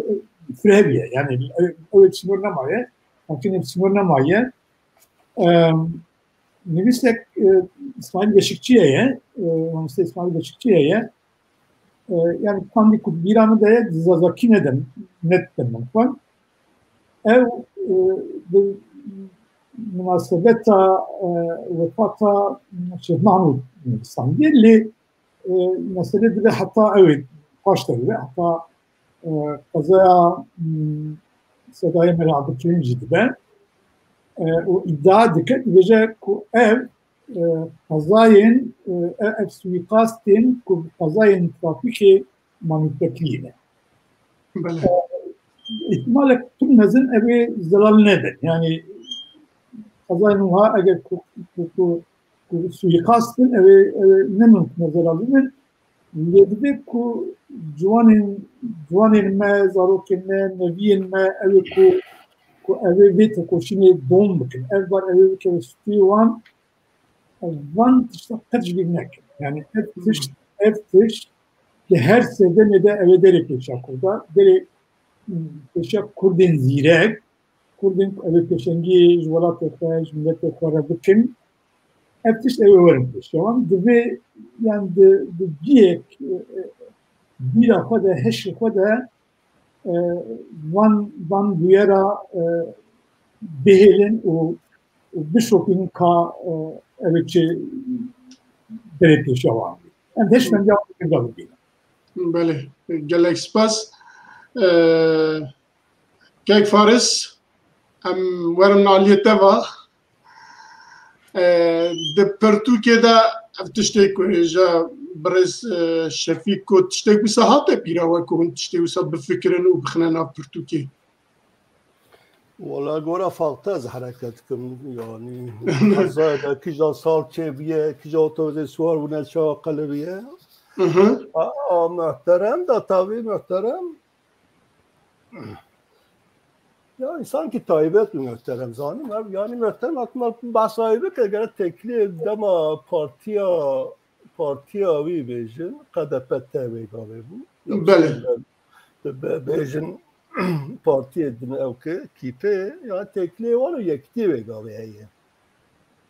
e, fireh bûye. Yani ew, ew ê bi sînor nemaye. Makînê bi sînor nemaye. E, nivîsek, e, Îsmaîl Beşikçî heye. E, mamoste Îsmaîl Beşikçî heye. E, yani kandî ku bîra min de ye, di Zazakî ne dem, net dem min xwend. Ew, e, bi munasebeta, e, wefata Şêx Mahmûd nivîsandiye, lê, e, mesele dibe heta ew ê paş de bibe, heta, e, qezaya, mm, Sedayê me li Abdulkerîm jî dibe. E, û îdia dike, dibêje ku ev, e, qezayên, e, ev, ev suîqastên ku bi qezayên trafîkê manîtekirî ne. Belê. E, îhtimalek pir mezin ew ê zelal nebin. Yani qezayên wiha eger ku, ku, ku, ku suîqast bin, ew ê, ew ê ne mimkun e zelal bibin. Lê divê ku ciwanên, ciwanên me, zarokên me, neviyên me, ew ê ku, ku ew ê vê tekoşînê dom bikin. Ev bar ew ê bikeve stûyê wan, ev van tişta qet ji bîr nekin. Yani ev tişt, ev tişt li her sedemê de ew ê derê pêşiya Kurda, derê, hmm, pêşiya Kurdên zîrek, Kurdên ku ew ê pêşengiyê ji welatê xwe, ji miletê xwe re bikin, ev tişt ew ê werin pêşiya wan. Divê, yan di, di cihek, e, e, bîra xwe de, hişê xwe de, e, van, van bûyera, e, bihêlin û, û bişopînin ka, e, ev ê çi derê pêşiya wan bî. Em hişmendiya wan girda bibînin. Belê, gelek spas. E, Kek Faris, em werin aliyê te va. E, di pirtûkê de ev tiştê ku hêja birêz, e, Şefîk got, tiştê wisa hate bîra we ku hûn tiştê wisa bifikirin û bixine nav pirtûkê? Wala gora faqte ez hereket dikim, yani, qezayê de kîja sal çêbûye, kîja otobusê siwar bûne, çawa qelibiye. Mhm. A, a, muhterem da, tabii muhterem. Ya, însan ki taybet bû, muhterem, zanim. Ev, yani, muhterem, akma bahsa wî bike, gere teklî dema partiya, partiya wî bêjin, K D P T wê gavê bû. Belê. Be-, be-, bêjin partiyê din ew ki, kîpê, ya teklî wan û yekitî wê gavê heye.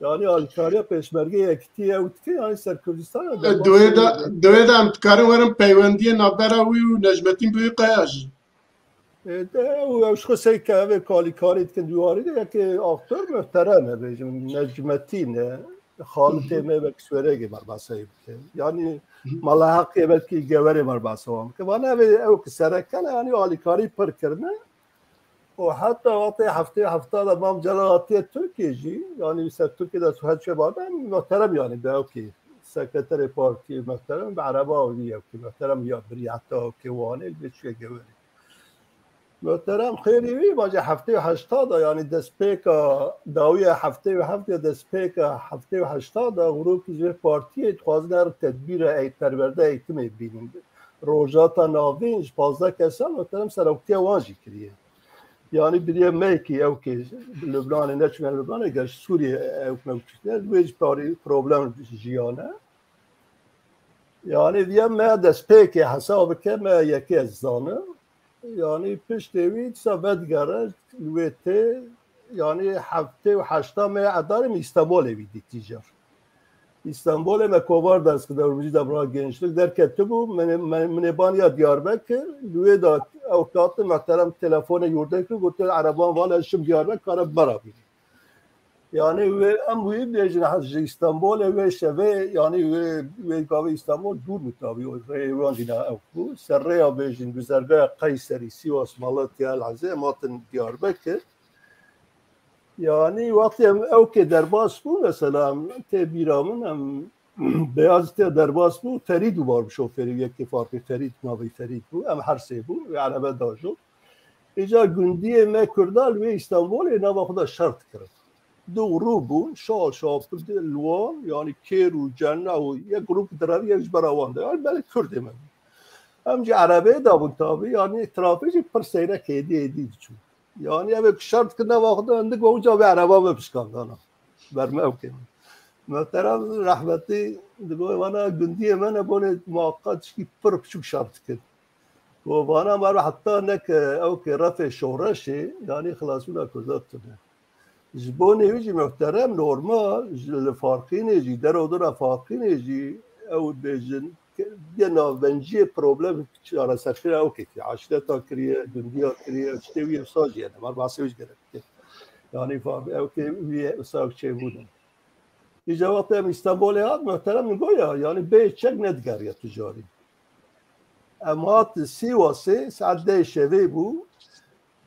Yani alîkariya pêşmergê yekitî ew dike, yani ser Kurdistan. E, duyê de, duyê de em dikarin werin peywendiyê navbera wî û Necmetîn Bûyî Kaya jî. E, de, ew, ew ji xwe sey ke ev ê alîkarî dikin di warî de yekê aktor muhterem e, bêjim, Necmetîn e, xalitê me belkî Swêrêgê me behsa wî bike. Yani, Hı hı. Mala Heqê belkî Gewerê me behsa wan bike. Vana ev ê, ew ki sereke ne, yani alîkarî pir kirine. Û heta wextê heftê heft de Mam Celal hatiye Tirkiyê jî, yani ser Tirkiyê de her çê baden muhterem yani bi ew ki sekreterê partiyê muhterem bi ereba wî ew ki muhterem ya birî heta ew ki Wanê li bê çûye Gewerê. Muhterem xêrî wî, bence heftê û heşta da, yani destpêka dawiya heftê û heft ya destpêka heftê û heşta da grûpkî ji vê partiyê dixwazin her tedbîra ey perwerde eğitimê bînin. Rojata Navîn ji pazdeh kesan muhterem seroktiya wan jî kiriye. Yani biriye meyekî ew kê Lubnanê neçûne Lubnanê, ger ji Sûriyê ew mewcûd ne, wê jî parî problem jiyane. Yani viya me destpêkê hesab bike me yekê ez zanim. Yani piştê wî dîsa vedigere li wê tê, yani heftê û heşta me edarê min Îstanbulê wî dîtî car. Îstanbulê me kovar ders xwe dewrmicî de bira gençlik derketibû, min, min, min ê baniya Diyarbekir, li wê de ew katin muhterem telefonê yûrdekir, gotin ereban vala şim Diyarbekir kare bera bî. Yani wê, em wî bêjin, ha, ji Îstanbulê wê şevê, yani wê, wê gavê Îstanbul dûr bû tabii, o rêyê wan jî ne ew bû. Ser rêya bêjin, güzergaya Qeyserî, Sivas, Malatya, El Ezê, em hatin Diyarbekir. Yani wextê em ew kê derbas bû, mesela em tê bîra min, em Beyazîtê derbas bû, Ferîd û bar bi şofêrê, yekê farqê Ferîd, navê Ferîd bû, em her sê bûn, wê erebe da jor. Îca gundiyê me Kurda li wê Îstanbulê nava xwe de şer dikirin. Du grûp bûn, şal şapir li wan, yani kêr û cena û yek grûp direvî, yek ji bera wan de. Yani belê Kurdê me bûn. Em jî erebeyê de bûn tabi, yani trafîk jî pir seyrek êdî êdî diçû. Yani ev ê ku şer dikin nava xwe de, hindik we uca vê ereba me pişkandana. Ber me ew kêm. Muhterem rehmetî digot, vana gundiyê me ne bonê muhaqa tişkî pir biçûk şer dikin. Got, vana me re heta neke ew kê refê şoreşê, yani xilasbûna Kurda tune. Ji bonê wî jî muhterem normal, ji li Farqînê jî, dero dora Farqînê jî ew bêjin, yê navbenciyê problem çareserkirina ew kê kiriye. Aşîreta kiriye, gundiya kiriye, tiştê wî wisa jî hene. Mar bahsê wî jî gerek dike. Yani fa-, ew kê wî wisa çêbûne. Îca wextê em Îstanbulê hat, muhterem min got ya, yani bê çek nedigeriya tu carî. Em hat Sîwasê, saet deh şevê bû.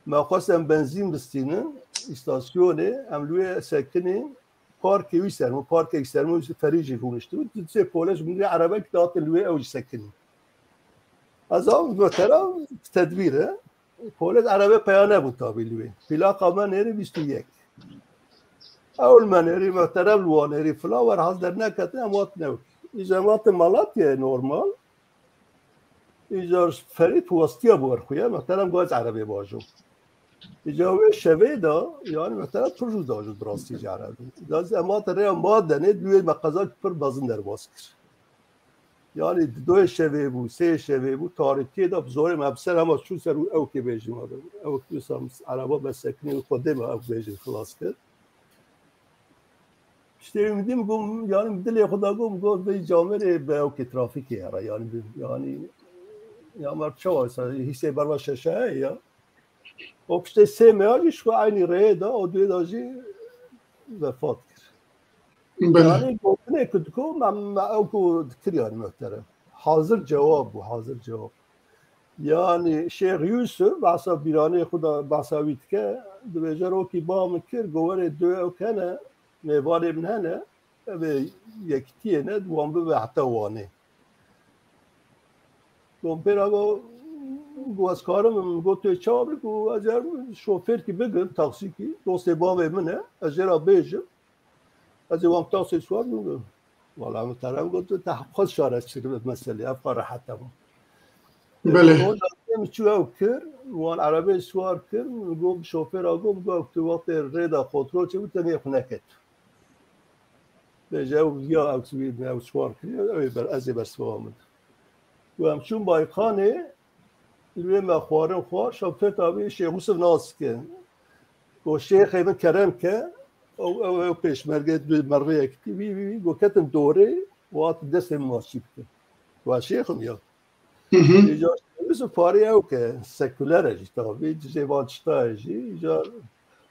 Me xwest em benzîn bistînin îstasyonê, em li wê sekinîn, parkê wî ser bû, parkek ser bû, ferî jî rûniştibû. Di sê polês min rê erebek datin li wê, ew jî sekinîn. Ez a motera tedbîr e. Polês erebe peya nebû tabî li wê. Plaka me nêrî bîst û yek. Ew li me nêrî, muhterem li wan nêrî filan, wer hez derneketin, em hatin ew. Îcar em hatin Malatyayê normal. Îcar Ferîd westiya bi wer xwe ye, muhterem got ez erebê bajom. Îcar wê şevê de, yani muhterem pir jû dajû di rastî jî erebê. Da ez em hatin rêya Madenê, di wê me qeza pir mezin derbas kir. Yani di doyê şevê bû, sê şevê bû, tarîtiyê de bi zorê me bi ser hema çû ser û ew kê bêjî me. Ew kê wisa ereba me sekinî û Xwedê me ew bêjî xilas kir. Piştê min dî min got, yani min dilê xwe da got, min got vê camêrê bi ew kê trafîkê here. Yani bi, yani ya mer çawa sa hîsê berva şeşe heye ya. O piştê sê meha jî ji xwe eynî rêyê da, o duê da jî vefat kir. Belê. Yani gotinê ku diko, me, me ew ku dikir yani muhterem. Hazir cewab bû, hazir cewab. Yani Şêx Yusuf, behsa bîranê xwe da, behsa wî dike, dibêje rokî ba min kir, go werê duê ew kene, mêvanê min hene, ev ê yekitiyê ne, wan bibe heta Wanê. Gompêra go, go ez karim, go tu yê çawa bî, go ez ê şofêrkî bigrim, taksîkî, dostê bavê min e, ez jê re bêjim. Ez ê wan taksê siwar bim, go. Wala muhterem got, tu te xwe çare çi meselê, ev qar rehet e. Belê. Got, em çû ew kir, wan erebê siwar kir, go şofêra go, go tu wextê rê de kontrol çêbû, te nê xwe neket. Bêje ew ya ew, ew çiwan kiriye, ew ê ber, ez ê bersiva min. Û em çûn Bayqanê, li wê me xwarin xwar, şofêr tabî Şêx Yusuf nas dike. Go Şêxê min kerem ke, ew, ew, ew pêşmerge du merveyek tî, wî, wî, wî, go ketin dorê, û hatin destê min maçî bikin. Wa Şêxim ya. Hı hı. Îcar Yusuf parê ew ke sekuler e jî tabî, dijê van çita ye jî, îcar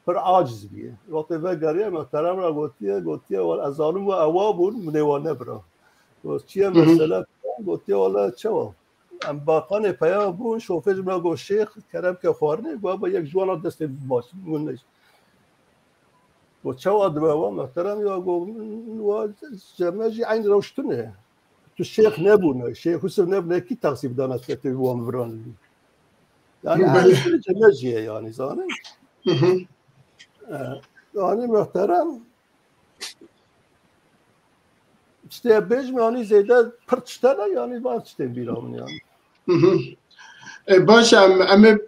pir aciz bîye. Wextê vegeriye, muhterem ra gotiye, gotiye, wala ez zanim we ewa bûn, min ê wan nebira. Got, çi ye mesele? Gotiye, wala çawa? Em Bayqanê peya bûn, şofêr ji min re got, Şêx, kerem ke xwarinê, got, ba yek ji wan a destê baş, min ne. Got, çawa dibe wa, muhterem ya, got, wa ceme jî eyn rewş tune. Tu şêx nebûne, Şêx Yusuf nebûne, kî taksî bidana te, tu wan biran. Yani her şey ceme jî ye yani, zanî. Hı hı. E, yani muhterem, işte bêjim yani zêde pir tişte ne yani, var tiştên bîra min yani. Hı hı. E, baş e, em, em ê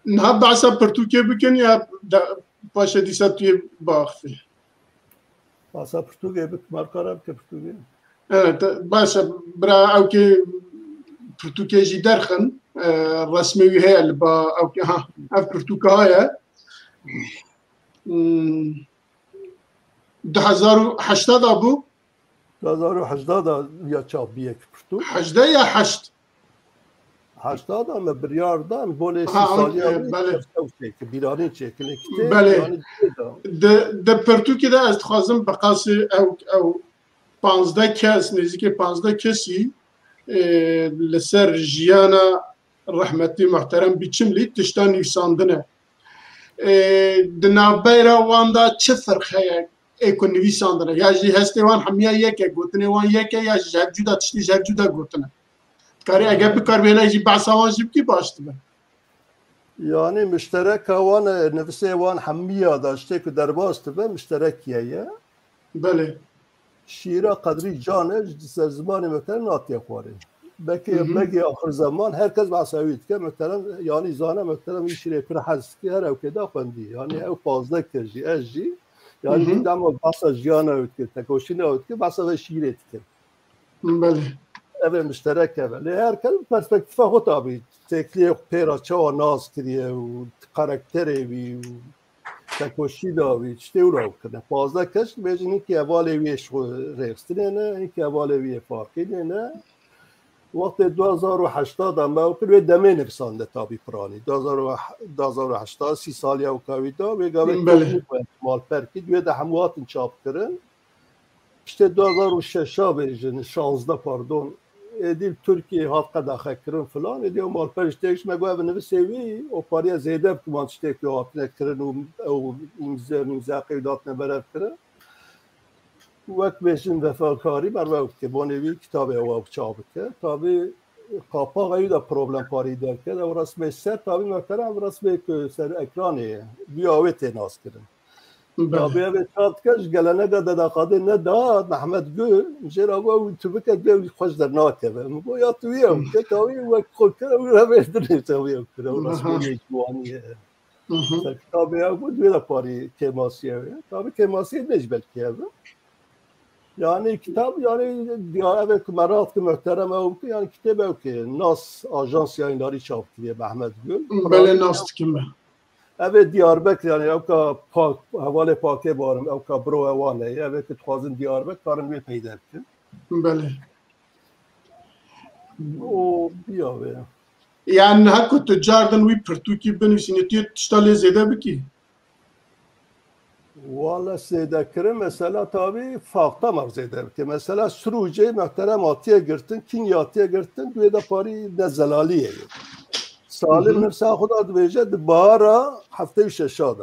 niha behsa pirtûkê bikin ya da paşê dîsa tu yê baxivî? Behsa pirtûkê bik, markara bike pirtûkê. Evet, baş e, bira ew kê pirtûkê jî derxin, e, resmê wî heye li ba ew kê, ha, ev pirtûka heye. Hmm, du hezar û heşta da bû? Du hezar û heşta da ya çap bîye ki pirtûk. Hejdeh ya heşt? Heşta da me biryar dan, bolê sî saliya wî çêki, bîranî çêkin, kitê, belê. Yani, di, di pirtûkê de ez dixwazim bi qasî ew, ew panzdeh kes, nêzîkê panzdeh kesî, e, li ser jiyana rehmetî muhterem Bîçimlî tişta nivîsandine. E, di navbeyra wan de çi ferq heye? Ê ku nivîsandine, ya jî hestê wan hemiya yek e, gotinê wan yek e, ya jî ji hev cuda tiştî ji hev cuda gotine. Dikarî eger bikarbêne jî behsa wan jî bikî baş dibe. Yani miştereka wan, e, nivîsê wan hemiya da tiştê ku derbas dibe mişterekiye ye. Belê. Şîra qedrî can e, ji ser zimanê me te natiye xwarin. Belkî, hı hı, belkî axir zeman her kes behsa wî dike, muhterem, yanî zane, muhterem, wî şîrê pir hez dike, her ewkê de xwendî. Yanî ew pazdeh kir jî, ez jî. Yanî, hı hı, dema behsa jiyana ew dike, tekoşîna ew dike, behsa vê şîrê dike. Belê. Ev ê mişterek ev e. Lê her kes perspektîfa xwe tabî, têkiliyê xwe pê re çawa nas kiriye û karakterê wî û tekoşîna wî, tiştê wilo kirine. Pazdeh kes dibêjin, hinkî hevalê wî yê ji xwe rêxistinê ne, hinkî hevalê wî yê farqînê ne. Wextê du hezar û heşta da me ew kir, wê demê nivîsandine tabî piranî. Du hezar û heşta, sî saliya ewka wî da, wê gavê, belê, malperkî, wê de hemû hatin çapkirin. Piştê du hezar û şeşa bêjin, şazdeh, pardon, Êdî li Tirkiyê hat qedexekirin filan, êdî ew malperîş têk ji me got, ev nivîsê wî, o pariya zêde bi kiman tiştêk yo hatine kirin û ew îmze, mîmzeqê wî datine berev kirin. Wek bêjin vefakarî ber we bike, bonê wî kitabê ew çap bike. Tabî qapaxa wî de problem parî derket. Ew resmê ser, tabî muhterem, ev resmê ku ser ekranê ye. Duya wê tê naskirin. Tabî ev ê çap dike ji gelenega Deda Qadê neda Mehmet Gul, jê re got, ew tu bike, dê wî xweş dernakeve. Min got, ya tu wî ew bike, tabî wek xwe kir, ew re vê dinê te wî ew kir. Ew resmê yê ciwanî ye. Ser kitabê ew bû, divê de parî kêmasiyê wê. Tabî kêmasiyê ne ji belkî ev e. Yani kitab, yani diya-, ev ê ku me rast ki muhterem ew ki, yani kitêb ew ki Nas Ajans Yayınları çap kiriye Mehmet Gül. Belê, nas dikim me. Ev ê Diyarbekir, yani ew ka pak, hevalê pakê barim, ew ka biro ewan e, ev ê ku dixwazin Diyarbekir, karin wê peyde bikin. Belê. O biya wê. Yani niha ku tu cardin wî pirtûkî binivîsînî, tu yê tişta lê zêde bikî? Wala zêdekirin, mesela tabî faxta mer zêde bike. Mesela Sirûcê muhterem hatiye girtin, kîngî hatiye girtin, duê de parî ne zelalî ye. Salim nifsa xwe da dibêje di bahara heftê û şeşa de.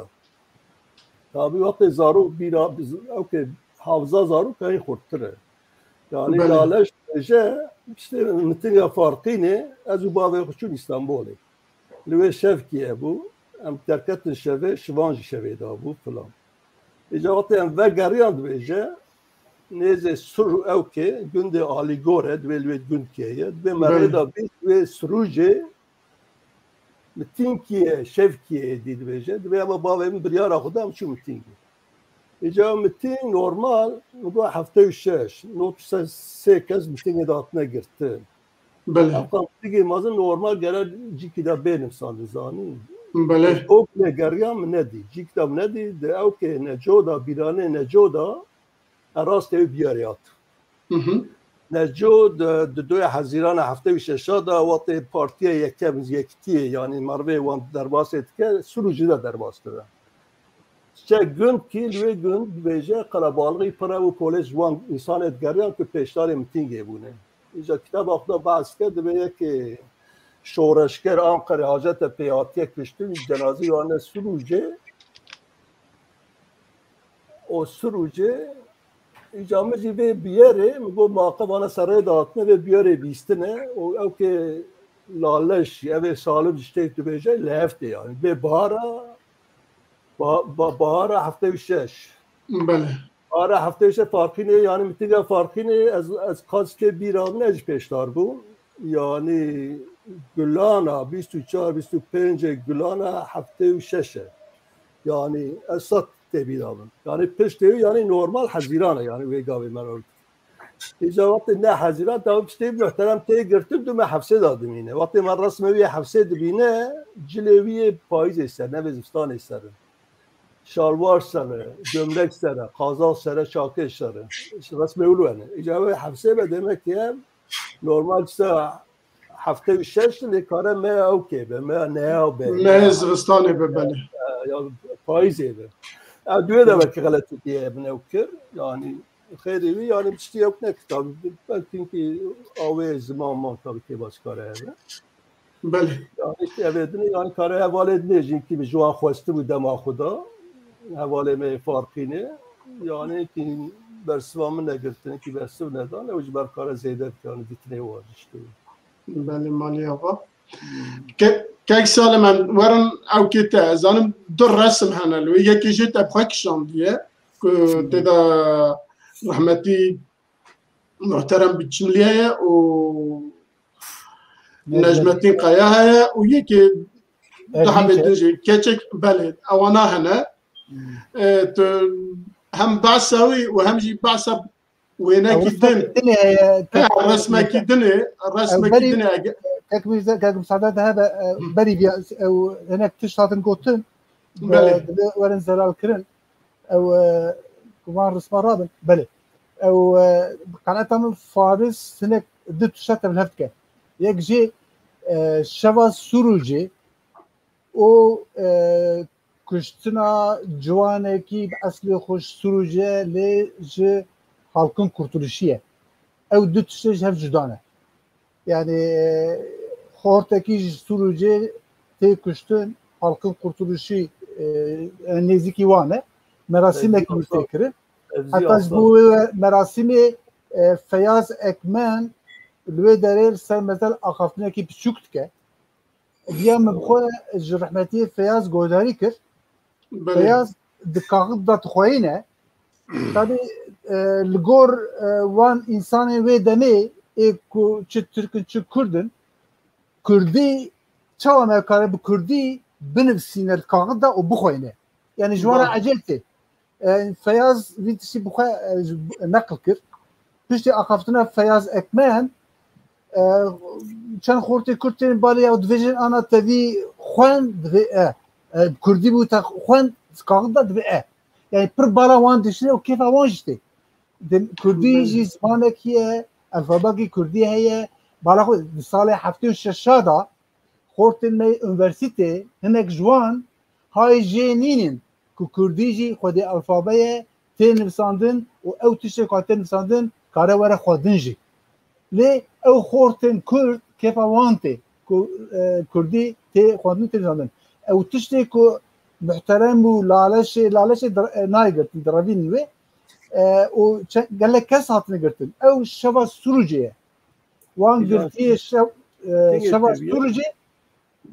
Tabî wextê zarok bîra, biz, ew ke hafza zarok heyî xurttir e. Yani Laleş dibêje, işte mitinga Farqînê, ez û bavê xwe çûn Îstanbolê. Li wê şevkî hebû, em derketin şevê, şivan jî şevê de bû filan. Îca wextê em vegeriyan dibêje, nêzê Sur û ew ke gundê Alîgor e, divê li wê gundkê ye, divê me rê da bîst wê Sirûcê mitingkî ye, şevkî ye êdî dibêje. Divê ema bavê min biryara xwe da em çû mitingê. Îca miting normal, min got heftê û şeş, not sê kes mitingê de hatine girtin. Belê. Ev qan tigê mezin normal gere cîkî de bê nivsandin, zanî. Belê. Ew lê geriya min nedî. Cîk de min nedî. Di ew kê Neco da, bîranê Neco da, e, rastê wî biyarê hat. Hı hı. Neco di, di doya Hezîrana heftê û şeşa da, wextê partiya yekem, yekitiyê, yani mervê wan derbasê dike, Sirûcî de derbas dibe. Çe gund kî li wê gund dibêje, qelebalixî pir e û polês ji wan însanê digeriyan ku pêşdarê mitîngê bûne. Îca kitaba xwe de behs dike, dibê yekê şoreşger Anqerê Hacetepê hatiye kuştin, cenazî wan ne Sirûcê. O Sirûcê, îca min jî vê biyerê, min got, maqe vana serê de hatine, vê biyerê bîstine û ew kê Laleş, ev ê Salim ji têk dibêje, li hev tê yani. Bê bahara, ba-, ba-, bahara heftê û şeş. Belê. Bahara heftê û şeş Farqînê, yani mitinga Farqînê, ez, ez qas tê bîra min, ez jî pêşdar bûm. Yani Gulana, bîst û çar, bîst û pêncê Gulana heftê û şeş e. Yani ez sed tê bîra min. Yani piştê wî, yani normal Hezîran e, yani wê gavê me re. Îca wextê ne Hezîran, tabi piştê muhterem tê girtin, dû me hefsê de dimîne. Wextê me resmê wî hefsê dibîne, cilê wî yê payîzê ser, ne vê zivistanê ser in. Şalwar ser e, gömlek ser e, qazal ser e, çakê ser e. Resmê wilo ne. Îca wê hefsê be, demek ki em normal sa heftê û şeş lê kare me ew kê be, me neya be. Me zivistanê be, belê. E, ya payîzê be. E, duê de belkî xeletî diye min ew kir. Yani xêrê wî, yani tiştî ew nekir tabi. Belkî ki awê ziman man tabi kê başkare hebe. Belê. Yani işte evê dinê, yani kare hevalê dinê jî ki ji wan xwestibû dema xwe da. Hevalê me Farqînê. Yani ki bersiva min negirtin, ki bersiv nedan, ew ji ber kare zêde bike, yani dîtinê wan işte. Belê, malî ava. Ke-, kek Salim, em werin ew kê te. Ez zanim du resim hene li wê. Yekê jê te bi xwe kişandiye, ku tê de rehmetî muhterem Biçimlî heye û Necmettin Kaya heye û yekê daha bê din jî keçek, belê, ewana hene. E, tu hem behsa wî û hem jî behsa wênekî din. Dinê heye, he, resmekî dinê, resmekî dinê. Kek Mirze, kek misade de hebe, e, berî vîya, ew hinek tişt hatin gotin, belê, divê werin zelal kirin. Ew, e, van risma rabin. Belê. Ew, e, qenaeta min Faris hinek du tişta tevlhev dike. Yek jî, e, şeva Sirûcê û, e, kuştina ciwanekî bi eslê xwe ji Sirûcê lê ji Halkın Kurtuluşî ye. Ew du tiştê ji hev cuda ne. Yani, e, xortekî ji Sûrûcê tê kuştin, Halkın Kurtuluşu, e, nêzîkî wan e. Merasîmek wî tê kirin. Heta ji bo wê merasimê, e, Feyaz Ekmen li wê derê li ser mezel axaftinekî piçûk dike. Viya min bi xwe ji rehmetiyê Feyaz guhdarî kir. Belê. Feyaz di kaxit de dixweyîne. Tabi, e, li gor, e, wan însanên wê demê, ê ku çi Tirk in, çi Kurd in, Kurdî, çawa me kare bi Kurdî binivîsîne li kaxit de û bixweyne? Yani ji wan re ecêb tê. E, Feyaz vî tiştî bi xwe, e, ji, neqil kir. Piştî axaftina Feyaz Ekmen, e, çend xortê Kurd tên balê ya dibêjin ana tevî xwend divê e. E, Kurdî bû te xwend kaxit de divê e. Yani pir bala wan dişine û kêfa wan jî tê. Kurdî jî zimanekî ye, alfabekî Kurdî heye. Bala xwe di salê heftê û şeş de xortên me yê unîversîtê, hinek ji wan hay jê nînin ku Kurdî jî xwedî alfabe ye, tê nivîsandin û ew tiştê ku tê nivîsandin kare were xwedin jî. Lê ew xortên Kurd kêfa wan tê ku, e, Kurdî tê xwendin, tê nivîsandin. Ew tiştê ku muhterem û Laleşê, Laleşê dir-, e, nayê girtin, direvînin wê. E, û çe-, gelek kes hatine girtin. Ew şeva Sûrûcê ye. Wan girtiye şev-, e, şeva Sûrûcê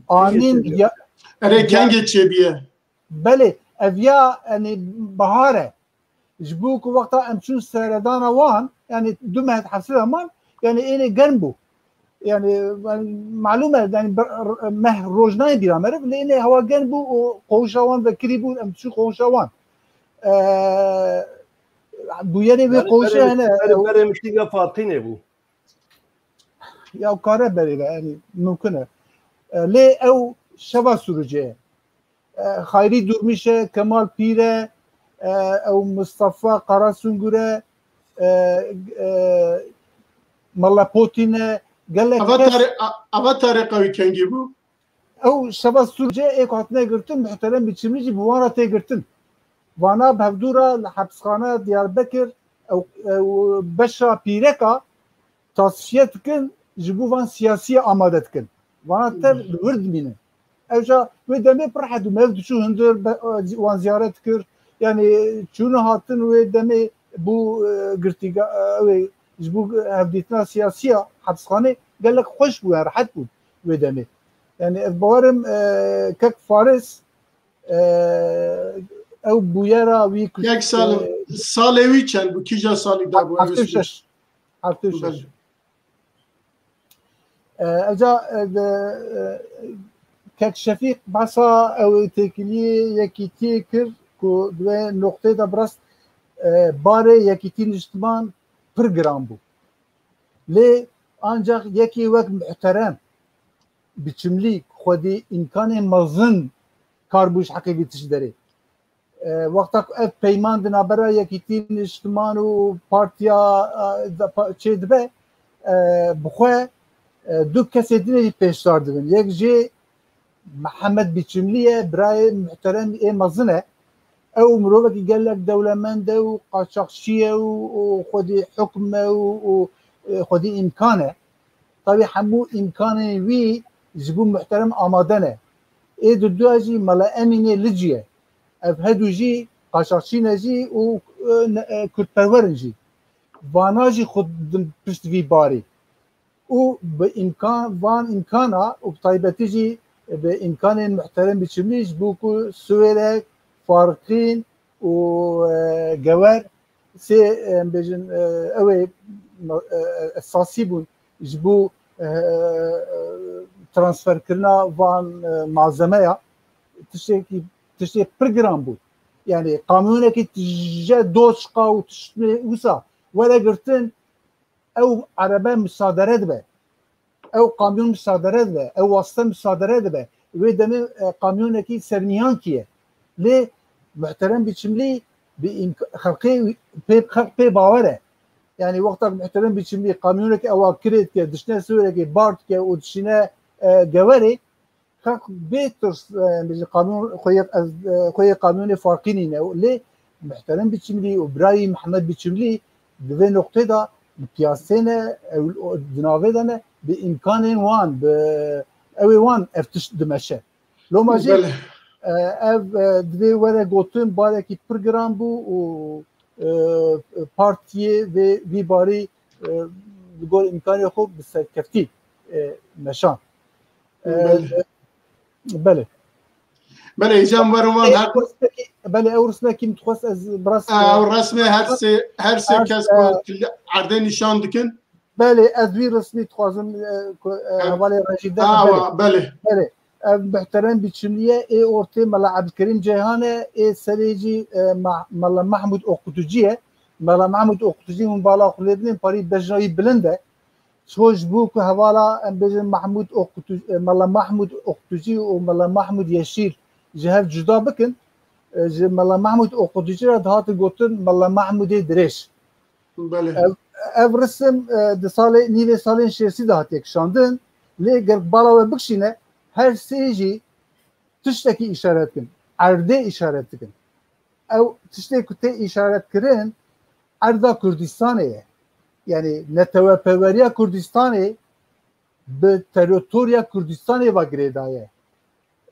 anîn ya. Erê, kengê çêbiye? Belê, ev ya, yani, bahar e. Ji bo ku wexta em çûn seredana wan, yani du meh hefsê de man, yani ênê germ bû. Yani, yani malûm e, yani meh roj nayê bîra meriv, lê ênê hewa germ bû û qowşa wan vekirî bû, em çûn qowşa wan. E, bûyerê wê qowşê hene. Berê, berê miştî ya Fatînê bû. Ya kare berê be, yani mumkin e. E, lê ew şeva Sûrûcê ye. E, Xayrî Durmîş e, Kemal Pîr e, e, ew Mustafa Karasungur e, e, e, Mela Potîn e, gelek kes. Ava tare-, a-, ava tareqa wî kengî bû? Ew şeva Sûrûcê ê ku hatine girtin, muhterem Biçimlî jî bi wan re tê girtin. Vana bi hevdû re li hepsxaneya Diyarbekir ew, ew beşa pîreka tasfiye dikin, ji bo van siyasiyê amade dikin. Vana tev li wir dimînin. Ew ca wê demê pir rehet bû. Mev diçû hundir be-, wan ziyaret dikir. Yani çûne hatin wê demê bû, e, girtîga, e, ew ê ji bo hevdîtina siyasiya hepsxanê gelek xweş bû, yani rehet bû wê demê. Yani ez bawerim, e, kek Faris, e, ew bûyera wî ku, kek Salim, e, salê wî çend bû? Kîja salî de bû? Heftê û şeş. Heftê û şeş. E, eca, e, de, e, kek Şefîq behsa ew têkiliyê yekîtiyê kir ku di wê noqtê de bi rast, e, barê yekîtî niştiman pir giran bû. Lê ancak yekî wek muhterem Biçimlî xwedî îmkanên mezin kar bû ji heqê vî tişt derê. E, wexta ku ev peyman di navbera Yekîtî Niştiman û Partiya, e, de, pa-, çê dibe, e, bi xwe, e, du kesê din jî pêşdar dibin. Yek jê Mihemed Biçimlî ye, birayê muhterem ê mezin e. Ew mirovekî gelek dewlemend e û qaçaxçî ye û, û xwedî hukm e û, û, e, xwedî îmkan e. Tabî hemû îmkanên wî ji bo muhterem amade ne. Ê di dua jî Mela Emînê Licî ye. Ev hedû jî qaçaxçî ne jî û, e, ne, e, kurdperwer in jî. Vana jî xwe didin pişt vî barî. Û bi îmkan, van îmkana û bi taybetî jî bi îmkanên muhterem Biçimlî ji bo ku Siwêrek, Farqîn û, e, Gewer sê, em bêjin, e, ew ê, e, esasî bûn ji bo, e, e, transferkirina van, e, malzemeya, tiştekî, tiştê pir giran bû. Yani kamyonekî tije doçqa û tiştê wisa were girtin, ew erebe musadere dibe. Ew kamyon musadere dibe, ew waste musadere dibe. Wê demê, e, kamyonekî serniyankî ye. Lê muhterem Biçimlî bi îmk-, xelkê pê, xelk pê bawer e. Yani wexta ku muhterem Biçimlî kamyonekî ewa kirê dike, dişine Siwêrekê bar dike û dişine, e, Gewerê, xelk bê tirs, e, bêjin kamyon, xwe yê, ez, e, xwe yê kamyonê Farqînî ne. Lê muhterem Biçimlî û birayî Mihemed Biçimlî di vê noqtê de li piyasê ne, ew, o, di navê de ne, bi îmkanên wan, bi ewê wan ev tişt dimeşe. Loma jî, Belê. e, ev, e, divê were gotin, barekî pir giran bû û, e, partiyê vê, vî barî, e, li gor îmkanê xwe bi serkeftî, e, meşand. E, Belê. Belê. Belê, hêcan werin wan her Ew resmekî, belê, ew resmekî min dixwest ez bi rast, Ew resmê her sê, her sê Her kes sê ku erdê nîşan dikin. Belê, ez wî resmî dixwazim, e, ku, e, Ev- hevalê rejî de, Awa, belê. belê. Belê. Ev muhterem biçimlî ye, ê ortê Mela Ebdilkerîm Ceyhan e, ê serê jî, e, Ma-, Mela Mahmûd Oqutûcî ye. Mela Mahmûd Oqutûcî hûn bala xwe lê bidin, parî bejna wî bilind e. Ço ji bo ku hevala, em bêjin, Mahmûd Oqutû-, e, Mela Mahmûd Oqutûcî û Mela Mahmûd Yeşîl ji hev cuda bikin, e, ji Mela Mahmûd Oqutûcî re dihatin gotin Mela Mahmûdê Dirêj. Belê. Ev, ev risim, e, di salê, nîvê salên şêstî de hatiye kişandin. Lê ger bala we bikişîne, her sê jî tiştekî îşaret dikin. Erdê îşaret dikin. Ew tiştê ku tê îşaretkirin, erda Kurdistanê ye. Yanî netewepeweriya Kurdistanê bi teritoriya Kurdistanê ve girêdaye.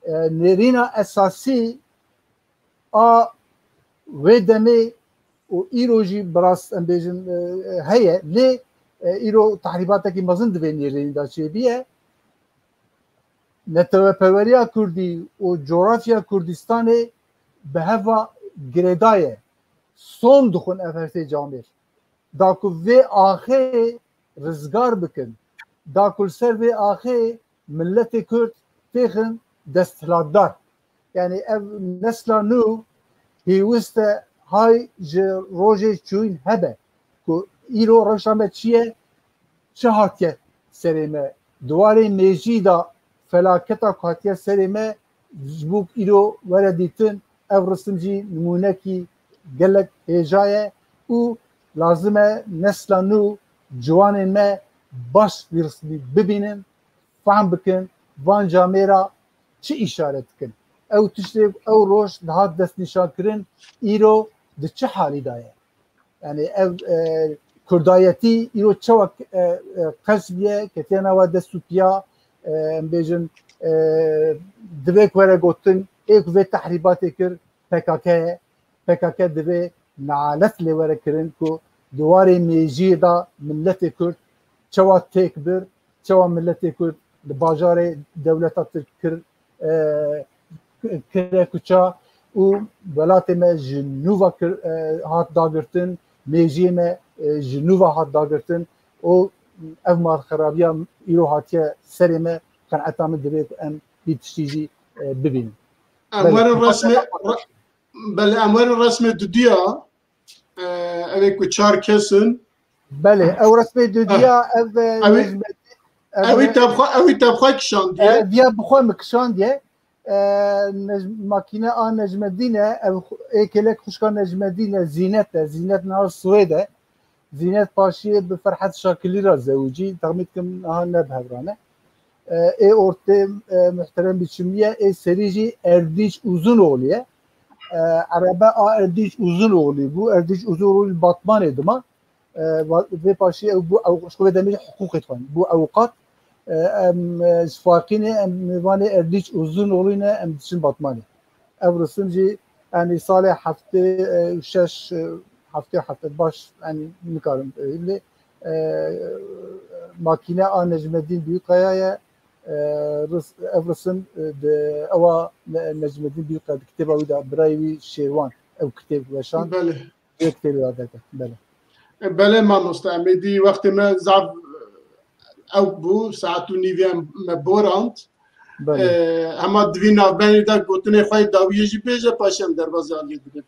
E, nêrîna esasî a wê demê û îro jî bi rast em bêjin, e, heye, lê, e, îro tehrîbatekî mezin di vê nêrînê de çêbiye. Netewepeweriya Kurdî û coğrafya Kurdistanê bi heva girêdaye. Son dixwin ev her sê camêr. Da ku vê axê rizgar bikin. Da ku li ser vê axê milletê Kurd têxin desthilatdar. Yanî ev nesla nû pêwist e hay ji rojê çûyîn hebe ku îro rewşa me çi ye, çi hatiye serê me. Di warê mêjî de felaketa ku hatiye serê me ji bo îro were dîtin, ev risim jî nimûnekî gelek hêja ye û lazim e nesla nû ciwanên me baş vî risimî bibînin, fehm bikin, van camêra çi îşaret dikin. Ew tiştê ew roj dihat destnîşankirin, îro di çi halî de ye? Yani ev, e, kurdayetî îro çawa, e, e, qels bûye, ketiye nava dest û piya, e, em bêjin, e, divê ku were gotin, ê ku vê tehrîbatê kir, P K K ye. P K K divê nalet lê were kirin ku di warê mêjiyê de milletê Kurd çawa têk bir, çawa milletê Kurd li bajarê dewleta Tirk kir, e, kire kuça û welatê me ji nû ve kir, e, hat dagirtin, mêjiyê me, e, ji nû ve hat dagirtin û ev malxerabiya îro hatiye serê me, qenaeta min divê ku em vî tiştî jî, e, bibînin. Em Belê. werin resmê, re-, belê, em werin resmê dudiya, e, ev ê ku çar kes in. Belê, ew resmê dudiya, ev, e, Ew ê, Necmettin, ev ew ê e, tevxwe, ew ê tevxwe kişandiye. E, diya bi xwe min kişandiye. E, Nec-, makîne a Necmeddîn e, ev xu-, ê kêlek xwişka Necmeddîn e, Zînet e, Zînet niha Swêd e. Zînet paşiyê bi Ferhat Şakilî re zewicî, texmîn dikim niha ne bi hev re ne. E, ê ortê, e, muhterem biçimlî ye, ê serî jî Erdîç Uzunoglu ye. E, erebe a Erdîç Uzunoglu bû, Erdîç Uzunoglu Batmanê dima. E, va-, vê paşî ew bû, ew, ji xwe vê demê jî hiqûqê dixwend. Bû ewqat, e, em, e, ji Faqînê, em mêvanê Erdîç Uzunoglu ne, em diçin Batmanê. Ev risim jî, yanî salê heftê û şeş, e, heftê û heft baş, yanî nikarim, e, lê, e, makîne a Necmeddîn Büyükaya ye. E, ris-, ev risim, e, di ewa Ne-, Necmeddîn Büyükaya di kitêba wî de birayê wî Şêrwan ew kitêb weşand. Belê. Vê kitêbê radeke. Belê. E, belê mamoste, em êdî wextê me zaf ew bû, saet û nîvê em me borand. Belê. E, hema di vî navbenê de gotinê xwe yê dawiyê jî bêje, paşê em derbazê aliyê dibê.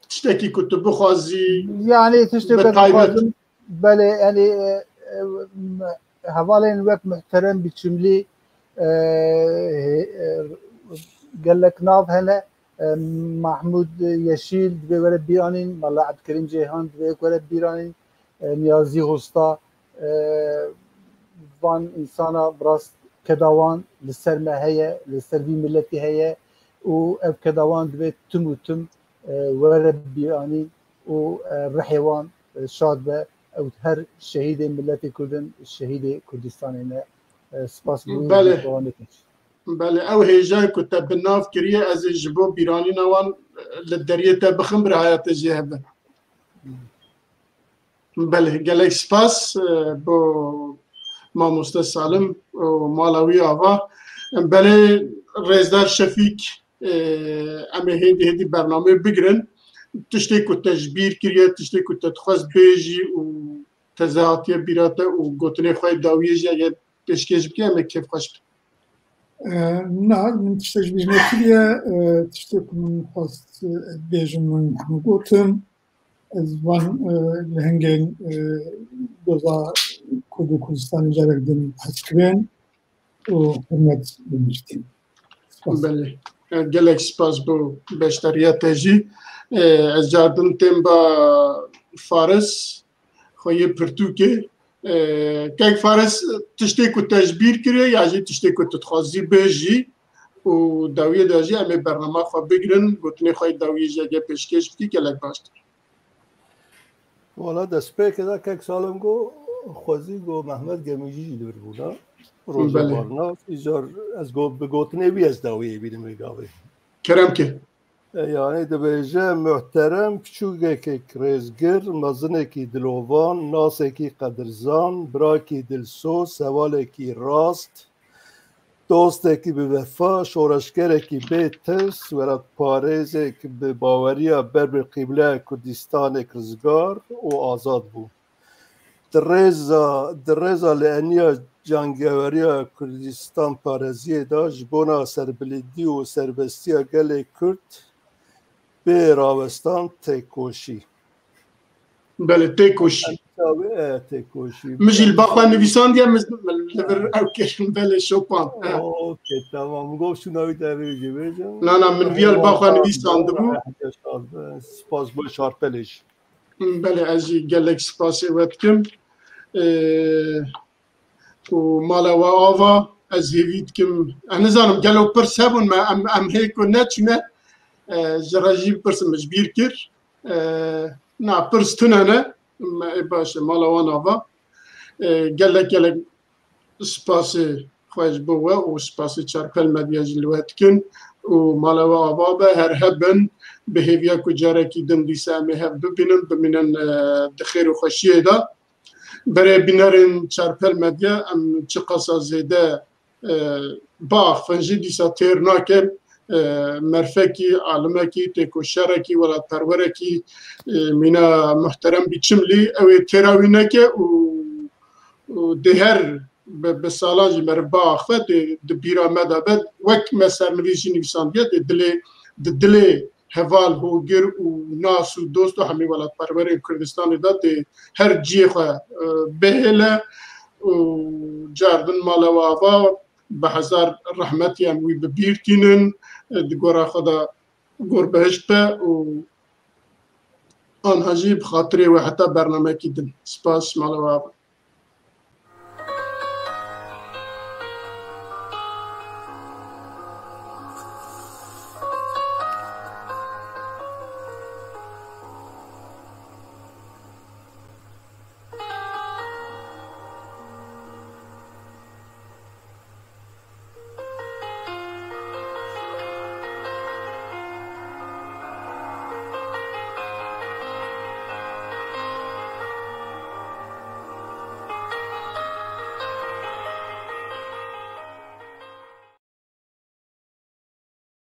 Tiştekî ku tu bixwazî, Yani tiştê bi ku taybet. Dixwazim, belê, yani, e, e, hevalên wek muhterem biçimlî, e, e, gelek nav hene. E, Mahmud Yeşîl divê were bîranîn, Mela Ebdilkerîm Ceyhan divê were bîranîn, e, Niyazî Hosta, e, van însana bi rast keda wan li ser me heye, li ser vî miletî heye û ev keda wan divê tim û tim, e, were bîranîn û, e, rihê wan, e, şad be. ew her şehîdê miletê Kurd in, şehîdê Kurdistanê ne. E, spas bo Belê. Belê, ew hêja ku te bi nav kiriye, ez ê ji bo bîranîna wan, e, li deriyê te bixim, bi rihaya te jê hebe. Belê, gelek spas, e, bo mamoste Salim û mala wî ava. Belê, rêzdar Şefîk, e, em ê hêdî hêdî bernameyê bigirin. Tiştê ku te ji bîr kiriye, tiştê ku te dixwest bêjî û te ze hatiye bîra te û gotinê xwe yê dawiyê jî eger pêşkêş bike, em ê kêfxweş bin. E, na, min tiştek ji bîr nekiriye, e, tiştê ku min xwest, e, bêjim, min hemû gotin. Ez van, e, lehengên, e, doza Kurd û Kurdistanê carek din behs kirin û hurmet bi mirtîn. Spas. Belê. E, gelek spas bo beşdariya te jî. E, ez cardin tên ba Faris, xwe yê pirtûkê. E, kek Faris, tiştê ku te ji bîr kiriye ya jî tiştê ku tu dixwazî bêjî û dawiyê de jî em ê bernama xwe bigirin, gotinê xwe yê dawiyê jî eger pêşkêş bikî gelek baştir. Wala destpêkê de kek Salim got, xwezî got Mehmet Gemîcî jî li vir bûna. Roja Belê. Barnas, îcar ez got, bi gotinê wî ez dawiyê bînim vê gavê. Kerem ke. E, yani dibêje, muhterem piçûkekî rêzgir, mezinekî dilovan, nasekî qedirzan, birakî dilsoz, hevalekî rast, dostekî bi vefa, şoreşgerekî bê tirs, welatparêzek bi baweriya ber bi qîbleya Kurdistanek rizgar û azad bû. Di rêza, di rêza li eniya cangeweriya Kurdistan pareziyê de ji bona serbilindî û serbestiya gelê Kurd bê rawestan têkoşî. Belê, têkoşî. Tabii, e, têkoşî. Min jî li ba xwe nivîsandiye, min, min li vir ew kirin, belê, şopan. E. Okey, tamam. Min got şûna wî te vê jî bêjim. Na, na, min viya li ba xwe nivîsandibû. Spas bo Şarpelê jî. Belê, ez jî gelek spasê we dikim. Ê, û mala we ava, ez hêvî dikim. Ez nizanim, gelo pirs hebûn me, em, em hê ku neçûne, e, ji re jî bipirsim, min ji bîr kir. E, na, pirs tune ne. Me, ê, baş e, mala wan ava. E, gelek, gelek spasê xwe ji bo we û spasê Çarpel Medya jî li we dikin û mala we ava be, her hebin, bi hêviya ku carekî din dîsa em ê hev bibînin, bimînin, e, di xêr û xweşiyê de. Berê bînerên Çarpel Medya, em çiqasa zêde, e, biaxifin jî dîsa têr nake, e, merfekî, alimekî, têkoşerekî, welatperwerekî, e, mîna muhterem bî Çimlî, ew ê têra wî neke û, û dê her bi, bi salan jî meriv biaxife, dê di bîra me de be, wek me sernivîs jî nivîsandiye, dê dilê, di dilê heval, hogir û nas û dost û hemî welatperwerên Kurdistanê de dê her ciyê xwe, e, bihêle û cardin mala we ava, bi hezar rehmetî em wî bi bîr tînin, e, di gora xwe de gor bihişt be û anha jî bi xatirê we heta bernamekî din. Spas, mala we ava.